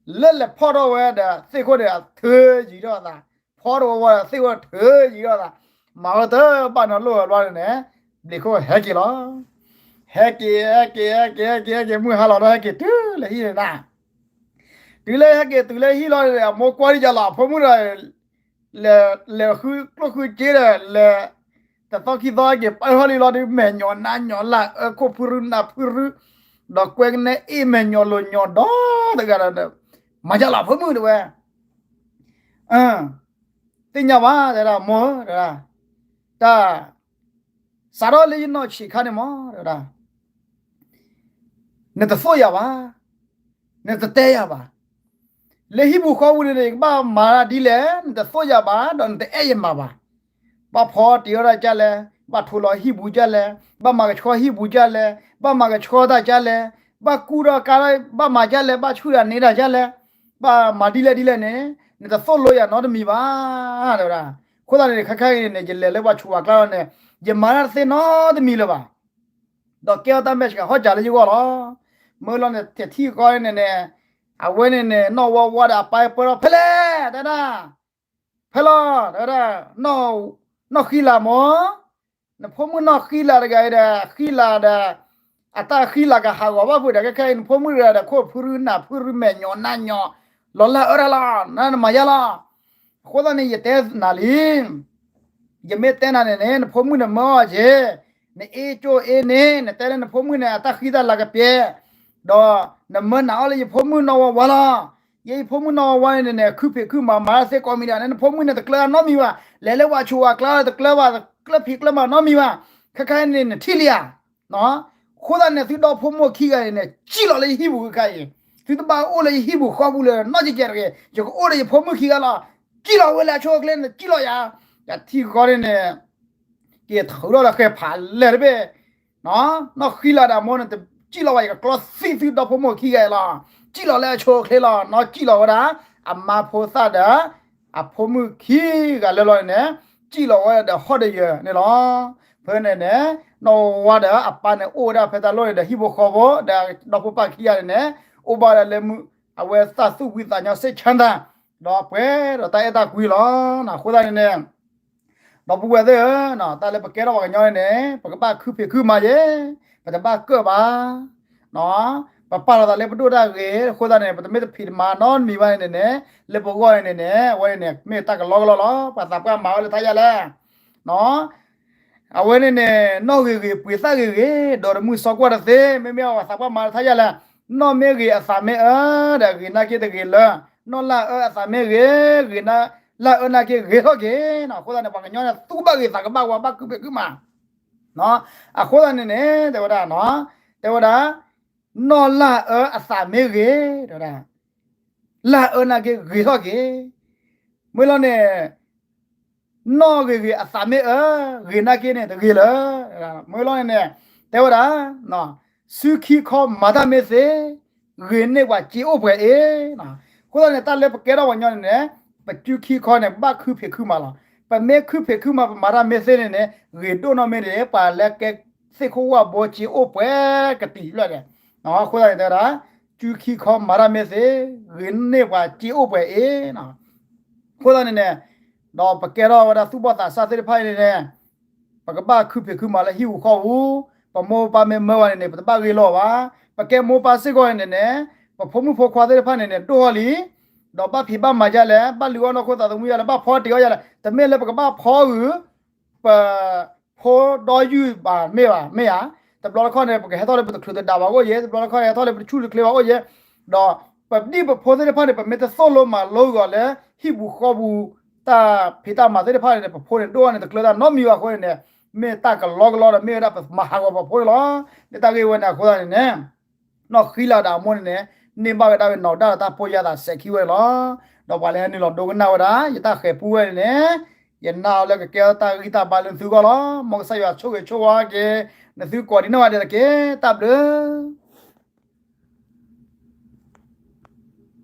လၢလဲၤဖီၣ်ထီၣ်ဝဲဒီး သ့ၣ်ခိၣ်ဒီးအထုးယံၤထီၣ်အသး, ဖီၣ်ထီၣ်ဝဲဒီး သ့ၣ်ခိၣ်ထုးယံၤထီၣ်အသး, မၤဝဲတဘၣ်နီတဘျီဘျီန့ၣ်န့ၣ်, ဘျံးခိၣ်ဟဲက့ၤလီၤ, ဟဲက့ၤ ဟဲက့ၤ ဟဲက့ၤ ဟဲက့ၤ ဟဲက့ၤ မုၢ်ဟါလီၤဒီး ဟဲက့ၤတုၤလၢဟံၣ်န့ၣ်နၤ တုၤလၢဟဲက့ၤတုၤလၢဟံၣ်လီၤန့ၣ် အမိၢ်ကွၢ်ဒ်ယၤလီၤ အဖိမုၣ်ဒီး လဲၤ လဲၤဃုကျိၣ်ဃုစ့ဒီး လဲၤ တသီခံသီက့ၤပၢၢ်ထီၣ်လံလီၤဒီး မဲာ်ညီနါညီလၢအၢခိၣ်ဖုရူနၢ်ဖုရူ, ဒီးကွဲကနဲအ့ၣ်မဲာ်ညီလိၤညီဒီတဂၤဒီး မၤယၤလီၤဖိမုၣ်တဲဝဲ, သ့ၣ်ညါဘၣ်တဲဒၣ်မိၢ်ဧၢ, တၢ် စးထီၣ်လၢယနီၢ်ဆံးခါန့ၣ်မး တဲဝဲဒၣ် နတသိၣ်ယၤဘၣ်, နတတဲယၤဘၣ်, လၢဟံၣ်ပူၤဃီပူၤန့ၣ် ယကဘၣ်မၤဒ်လဲၣ် နတသိၣ်ယၤဘၣ် ဒီးနတအဲၣ်ယမၤဘၣ်, ဘၣ်ဖီတံၤဝဲဒၣ်ကၢ်လဲၣ်, ဘၣ်ထိးလီၤဟံၣ်ပူၤကၢ်လဲၣ်, ဘၣ်မၤကဆှီဟံၣ်ပူၤကၢ်လဲၣ်, ဘၣ်မၤကဆှီတၢ်ကၢ်လဲၣ်, ဘၣ်ကူဒီးကါ ဘၣ်မၤကၢ်လဲၣ်, ဘၣ်ဆူၣ်တၢ်န့ၢ်တၢ်ကၢ်လဲၣ်, ဘၣ်မၤဒ်လဲၣ်ဒ်လဲၣ်န့ၣ် နတသိၣ်လိယၤနီတမံၤဘၣ် တဲဝဲဒၣ်, အဃိသတးန့ၣ် ခဲခါအံၤန့ၣ် ယလဲၤလၢပှၤဆူးပှၤကျါလီၤန့ၣ် ယမၤတၢ်တသ့နီတမံၤလၢၤဘၣ် ဒီးကဲထီၣ်တၢ်မဲာ်ဆှးဟီၣ်စးလၢယဂီၢ်လီၤ. မ့ၢ်လီၤန့ၣ် တထံၣ်ဃီန့ၣ်န့ၣ် အဝဲန့ၣ်န့ၣ် နီၢ်ဝါဝါဒီးအပၢ်ပၢၢ်ထီၣ်ဖဲလဲၣ် တဲဒၣ်, ဖဲလီၤ တဲဝဲဒၣ်, နီၢ်ဃံလၤမၢ်, နဖိမုၣ်နီၢ်ဃံလၤတဂၤအံၤဒီး ဃံလၤဒီး အတၢ်ဃံလၤကဟးဂီၤဘၣ်ဖုးဒီး ခဲခဲအံၤ နဖိမုၣ်တဂၤဒီး ခိၣ်ဖုရူနၢ်ဖုရူမဲာ်ညီနါညီ လီၤလၢအအၢတၢ်လီၤ နနမၤယါလီၤ. အဃိသတးန့ၣ် ယတဲနၤလံ ယမ့ၢ်တဲနၤန့ၣ်န့ၣ် နဖိမုၣ်န့ၣ်မၢအီၤက့ၤ, နအ့ၣ်ကၠိအ့ၣ်န့ၣ် နတဲလၢနဖိမုၣ်န့ၣ် အတၢ်ဃံတၢ်လၤကပျဲ, ဒီးနမၢနၤအီၤလၢယဖိမုၣ်နီၢ်ဝါဝါလီၤ. ယဲယဖိမုၣ်နီၢ်ဝါဝါန့ၣ်န့ၣ် ခုဖံးခုမၤမၤတၢ်သ့ကိးမံၤဒဲးန့ၣ် နဖိမုၣ်န့ၣ်တကျၢၤနီတမံၤဘၣ်, လဲၤလၢပှၤဆူးပှၤကျါတကျၢၤဘၣ်, တကျၢၤဖံးကျၢၤမၤနီတမံၤဘၣ်, ခဲခါအံၤန့ၣ် နထံၣ်လံဧါ အဃိသတးန့ၣ် သုဒီဖိမိၢ်ခံဂၤန့ၣ်န့ၣ် ကံၣ်လီၤလၢယဟံၣ်ပူၤခဲခါအံၤ, သုတဘၣ်အိၣ်လၢယဟံၣ်ပူၤဃီပူၤလၢၤနီတကဲးတဂ့ၤ, ယကအိၣ်ဒီးယဖိမုၣ်ခံဂၤလီၤ. ကံၣ်လီၤဝဲလၢအဆိအချ့န့ၣ် ကံၣ်လီၤယၤ, ယထံၣ်ဃီန့ၣ်န့ၣ် က့ၤထုးထီၣ်လၢဃဲၤဖးလဲၢ်တဘ့ၣ်, နီၢ်ဃံလၤဒီးမိၢ်န့ၣ် တကံၣ်လီၤဘၣ် ယကကျီသံသုဒီဖိမိၢ်ခံဂၤအံၤလီၤ. ကံၣ်လီၤလၢအဆိအချ့လီၤ, နီၢ်ကံၣ်လီၤဝဲဒၣ် အမါဖိသၣ်ဒီး အဖိမုၣ်ခံဂၤလၢလီၤန့ၣ်န့ၣ် ကံၣ်လီၤဝဲဒီးဟီၣ်ဒီးယၢၤန့ၣ်လီၤ. ဖဲန့ၣ်န့ၣ် နီၢ်ဝါဒီးအပၢ်န့ၣ် အိၣ်ဝဲဒၣ်ဖဲတၢ်လီၢ်န့ၣ်ဒီး ဟံၣ်ဖိဃီဖိ ဒီးဒီဖိပၢ်ခံဂၤန့ၣ်န့ၣ် အိၣ်ဘၣ်ဝဲဒၣ်လၢမုၢ် အဝဲသးသူၣ်ဝံသးညီစ့ၣ်ဆၢတၢ် ဒီးပှဲၤဒီးတၢ်အဲၣ်တၢ်ကွံလီၤ. အဃိသတးန့ၣ်န့ၣ် ဒီပုၢ်ဝဲၢ်သ့ၣ်ဧၢ, တၢ်လၢပကဲထီၣ်ပှၤကညီန့ၣ်န့ၣ် ပကဘၣ်ခုဖံးခုမၤယဲ, ပတဘၣ်ကၢၣ်ဘၣ် ပပာ်လီၤသးလၢပဒိၣ်တၢ်ဂ့ၤ, အဃိသတးန့ၣ် ပတမ့ၢ်တဖံးတမၤနီတမံၤဘၣ်န့ၣ်န့ၣ်, လၢပဂီၢ်န့ၣ်န့ၣ် အဝဲန့ၣ် မ့ၢ်တၢ်ကလီကလီလီၤ. ပှၤသးပှၢ်မၤဝဲလၢထါယါလဲၣ်, အဝဲန့ၣ်န့ၣ် နီၢ်ဂ့ၤဂ့ၤ ပှ့ၤသၣ်ဂ့ၤဂ့ၤ, ဒီးတမုၢ်စီကွၢ်တသ့, မ့မ့ၢ်ပှၤသးပှၢ်မၤလၢထါယါလဲၣ်, နီၢ်မ့ၢ်ဂ့ၤအသးမ့ၢ်အၢ, ဒီးဂ့ၤနာ်က့တဂ့ၤလၢ, နီၢ်လၢအအၢအသးမ့ၢ်ဂ့ၤ, ဂ့ၤနာ်, လၢအအၢနာ်က့ဂ့ၤထီၣ်က့ၤ, အဃိသတးန့ၣ် ပှၤကညီန့ၣ် သူဘၣ်ဂ့ၤသးကဘၣ်ဝါ ဘၣ်ခုဖံးခုမၤ အဃိသတးန့ၣ်န့ၣ် တဲဝဲဒၣ်, တဲဝဲဒၣ်, နီၢ်လၢအအၢအသးမ့ၢ်ဂ့ၤ, တဲဝဲဒၣ်, လၢအအၢနာ်က့ဂ့ၤထီၣ်က့ၤ, မ့ၢ်လီၤန့ၣ်, နီၣ်ဂ့ၤဂ့ၤအသးမ့ၢ်အၢ, ဂ့ၤနာ်က့န့ၣ်တဂ့ၤလၢၤ. မ့ၢ်လီၤန့ၣ်န့ၣ် တဲဝဲဒၣ် စုခံခီမၤတၢ်မ့ၢ်သ့, ဂ့ၤန့ၢ်ပှၤစ့အိၣ်ပှဲၤအ့ၤ. အဃိသတးန့ၣ် တၢ်လၢပကဲထီၣ်ပှၤကညီန့ၣ်န့ၣ် ပစုခံခီန့ၣ် ဘၣ်ခုဖံးခုမၤလီၤ. ပမ့ၢ်ခုဖံးခုမၤ ပမၤတၢ်မ့ၢ်သ့န့ၣ်န့ၣ် ဂ့ၤဒိၣ်နီၢ်မ့ၢ်န့ၣ် ပှၤလၢကဲသ့ၣ်ခိၣ်ဝၣ်ဘိစ့အိၣ်ပှဲၤကတံၤလၢာ်န့ၣ်. အဃိသတးန့ၣ်တဲဝဲဒၣ် စုခံခီမၤတၢ်မ့ၢ်သ့, ဂ့ၤန့ၢ်ပှၤစ့အိၣ်ပှဲၤအ့ၤ. အဃိသတးန့ၣ်န့ၣ် ဒီးပကဲထီၣ်ဝဲဒၣ်သူၣ်ဘီၣ်သးစၢ်သ့ၣ်တဖၣ်အံၤန့ၣ်န့ၣ် ပကဘၣ်ခုဖံးခုမၤလၢဟံၣ်ပူၤဃီပူၤ, ပမိၢ်ပပၢ်မ့ၢ်မၢဝဲန့ၣ်န့ၣ် ပတဘၣ်ဂ့ၤလီၤဘၣ်. ပကဲမိၢ်ပၢ်စ့ၢ်ကီးန့ၣ်န့ၣ် ပဖိမုၣ်ဖိခွါသ့ၣ်တဖၣ်န့ၣ်န့ၣ် ဒိၣ်ထီၣ်လံ, ဒီးဘၣ်ဖံးဘၣ်မၤဒ်လဲၣ်, ဘၣ်လုၢ်အီၣ်နီၢ်ခိသးသမူဒ်လဲၣ်, ဘၣ်ဖီတ့ၢ်အီၣ်ဒ်လဲၣ်, တမ့ၢ်လၢပကဘၣ်ဖီဂုာ် ပဖိဒီယုၢ်ဘၣ်မ့ၢ်ဘၣ်, မ့ၢ်ဧါ. တဘျီတခီၣ်န့ၣ် ပကဟဲထီၣ်လၢပတချုးတဒးဘၣ်အိၣ်ယဲ, တဘျီတခီၣ်န့ၣ် ဟဲထီၣ်လၢပတဆူၣ်တချ့ဘၣ်အိၣ်ယဲ, ဒီးပဒံၣ်ပဖိသ့ၣ်တဖၣ်န့ၣ် ပမ့ၢ်တသိၣ်လိမၤလိက့ၤအီၤလၢ ဟံၣ်ပူၤဃီပူၤ တၢ်ဖံးတၢ်မၤသ့ၣ်တဖၣ်န့ၣ်န့ၣ် ပဖိန့ၣ်ဒိၣ်ထီၣ်န့ၣ် တကျၢၤတၢ်နီတမံၤဘၣ်အဃိန့ၣ်န့ၣ် မ့ၢ်တၢ်ကလီကလီဒီး မ့ၢ်ဝဲဒၣ်ပမၤဟးဂီၤပဖိန့ၣ်လီၤ. လၢတၢ်ဂ့ၢ်ဝဲန့ၣ်အဃိသတးန့ၣ်န့ၣ် နီၢ်ဃံလၤဒီးအမိၢ်န့ၣ်န့ၣ် န့ၢ်ဘၣ်ဝဲဒၣ်ဝဲနီၢ်ကဒါဒီးတၢ်ပီၢ်ယၢ်သးစဲးခံဝဲန့ၣ်လီၤ. ဒီးပှၤလၢဟဲနုာ်လီၤဒိကနၣ်ဝဲဒၣ် ယတၢ်ဃဲၤပူဝဲန့ၣ်န့ၣ် ယနာ်အီၤလၢကကဲထီၣ်တၢ်ဂံၢ်တၢ်ဘါလၢနသုဂီၢ်လီၤ. မ်ကစၢ်ယွၤဆိၣ်ဂ့ၤဆိၣ်ဝါက့ၤ နသုကိးဒံးနီၢ်ဂၤဒဲးတက့ၢ်. တၢ်ဘျုး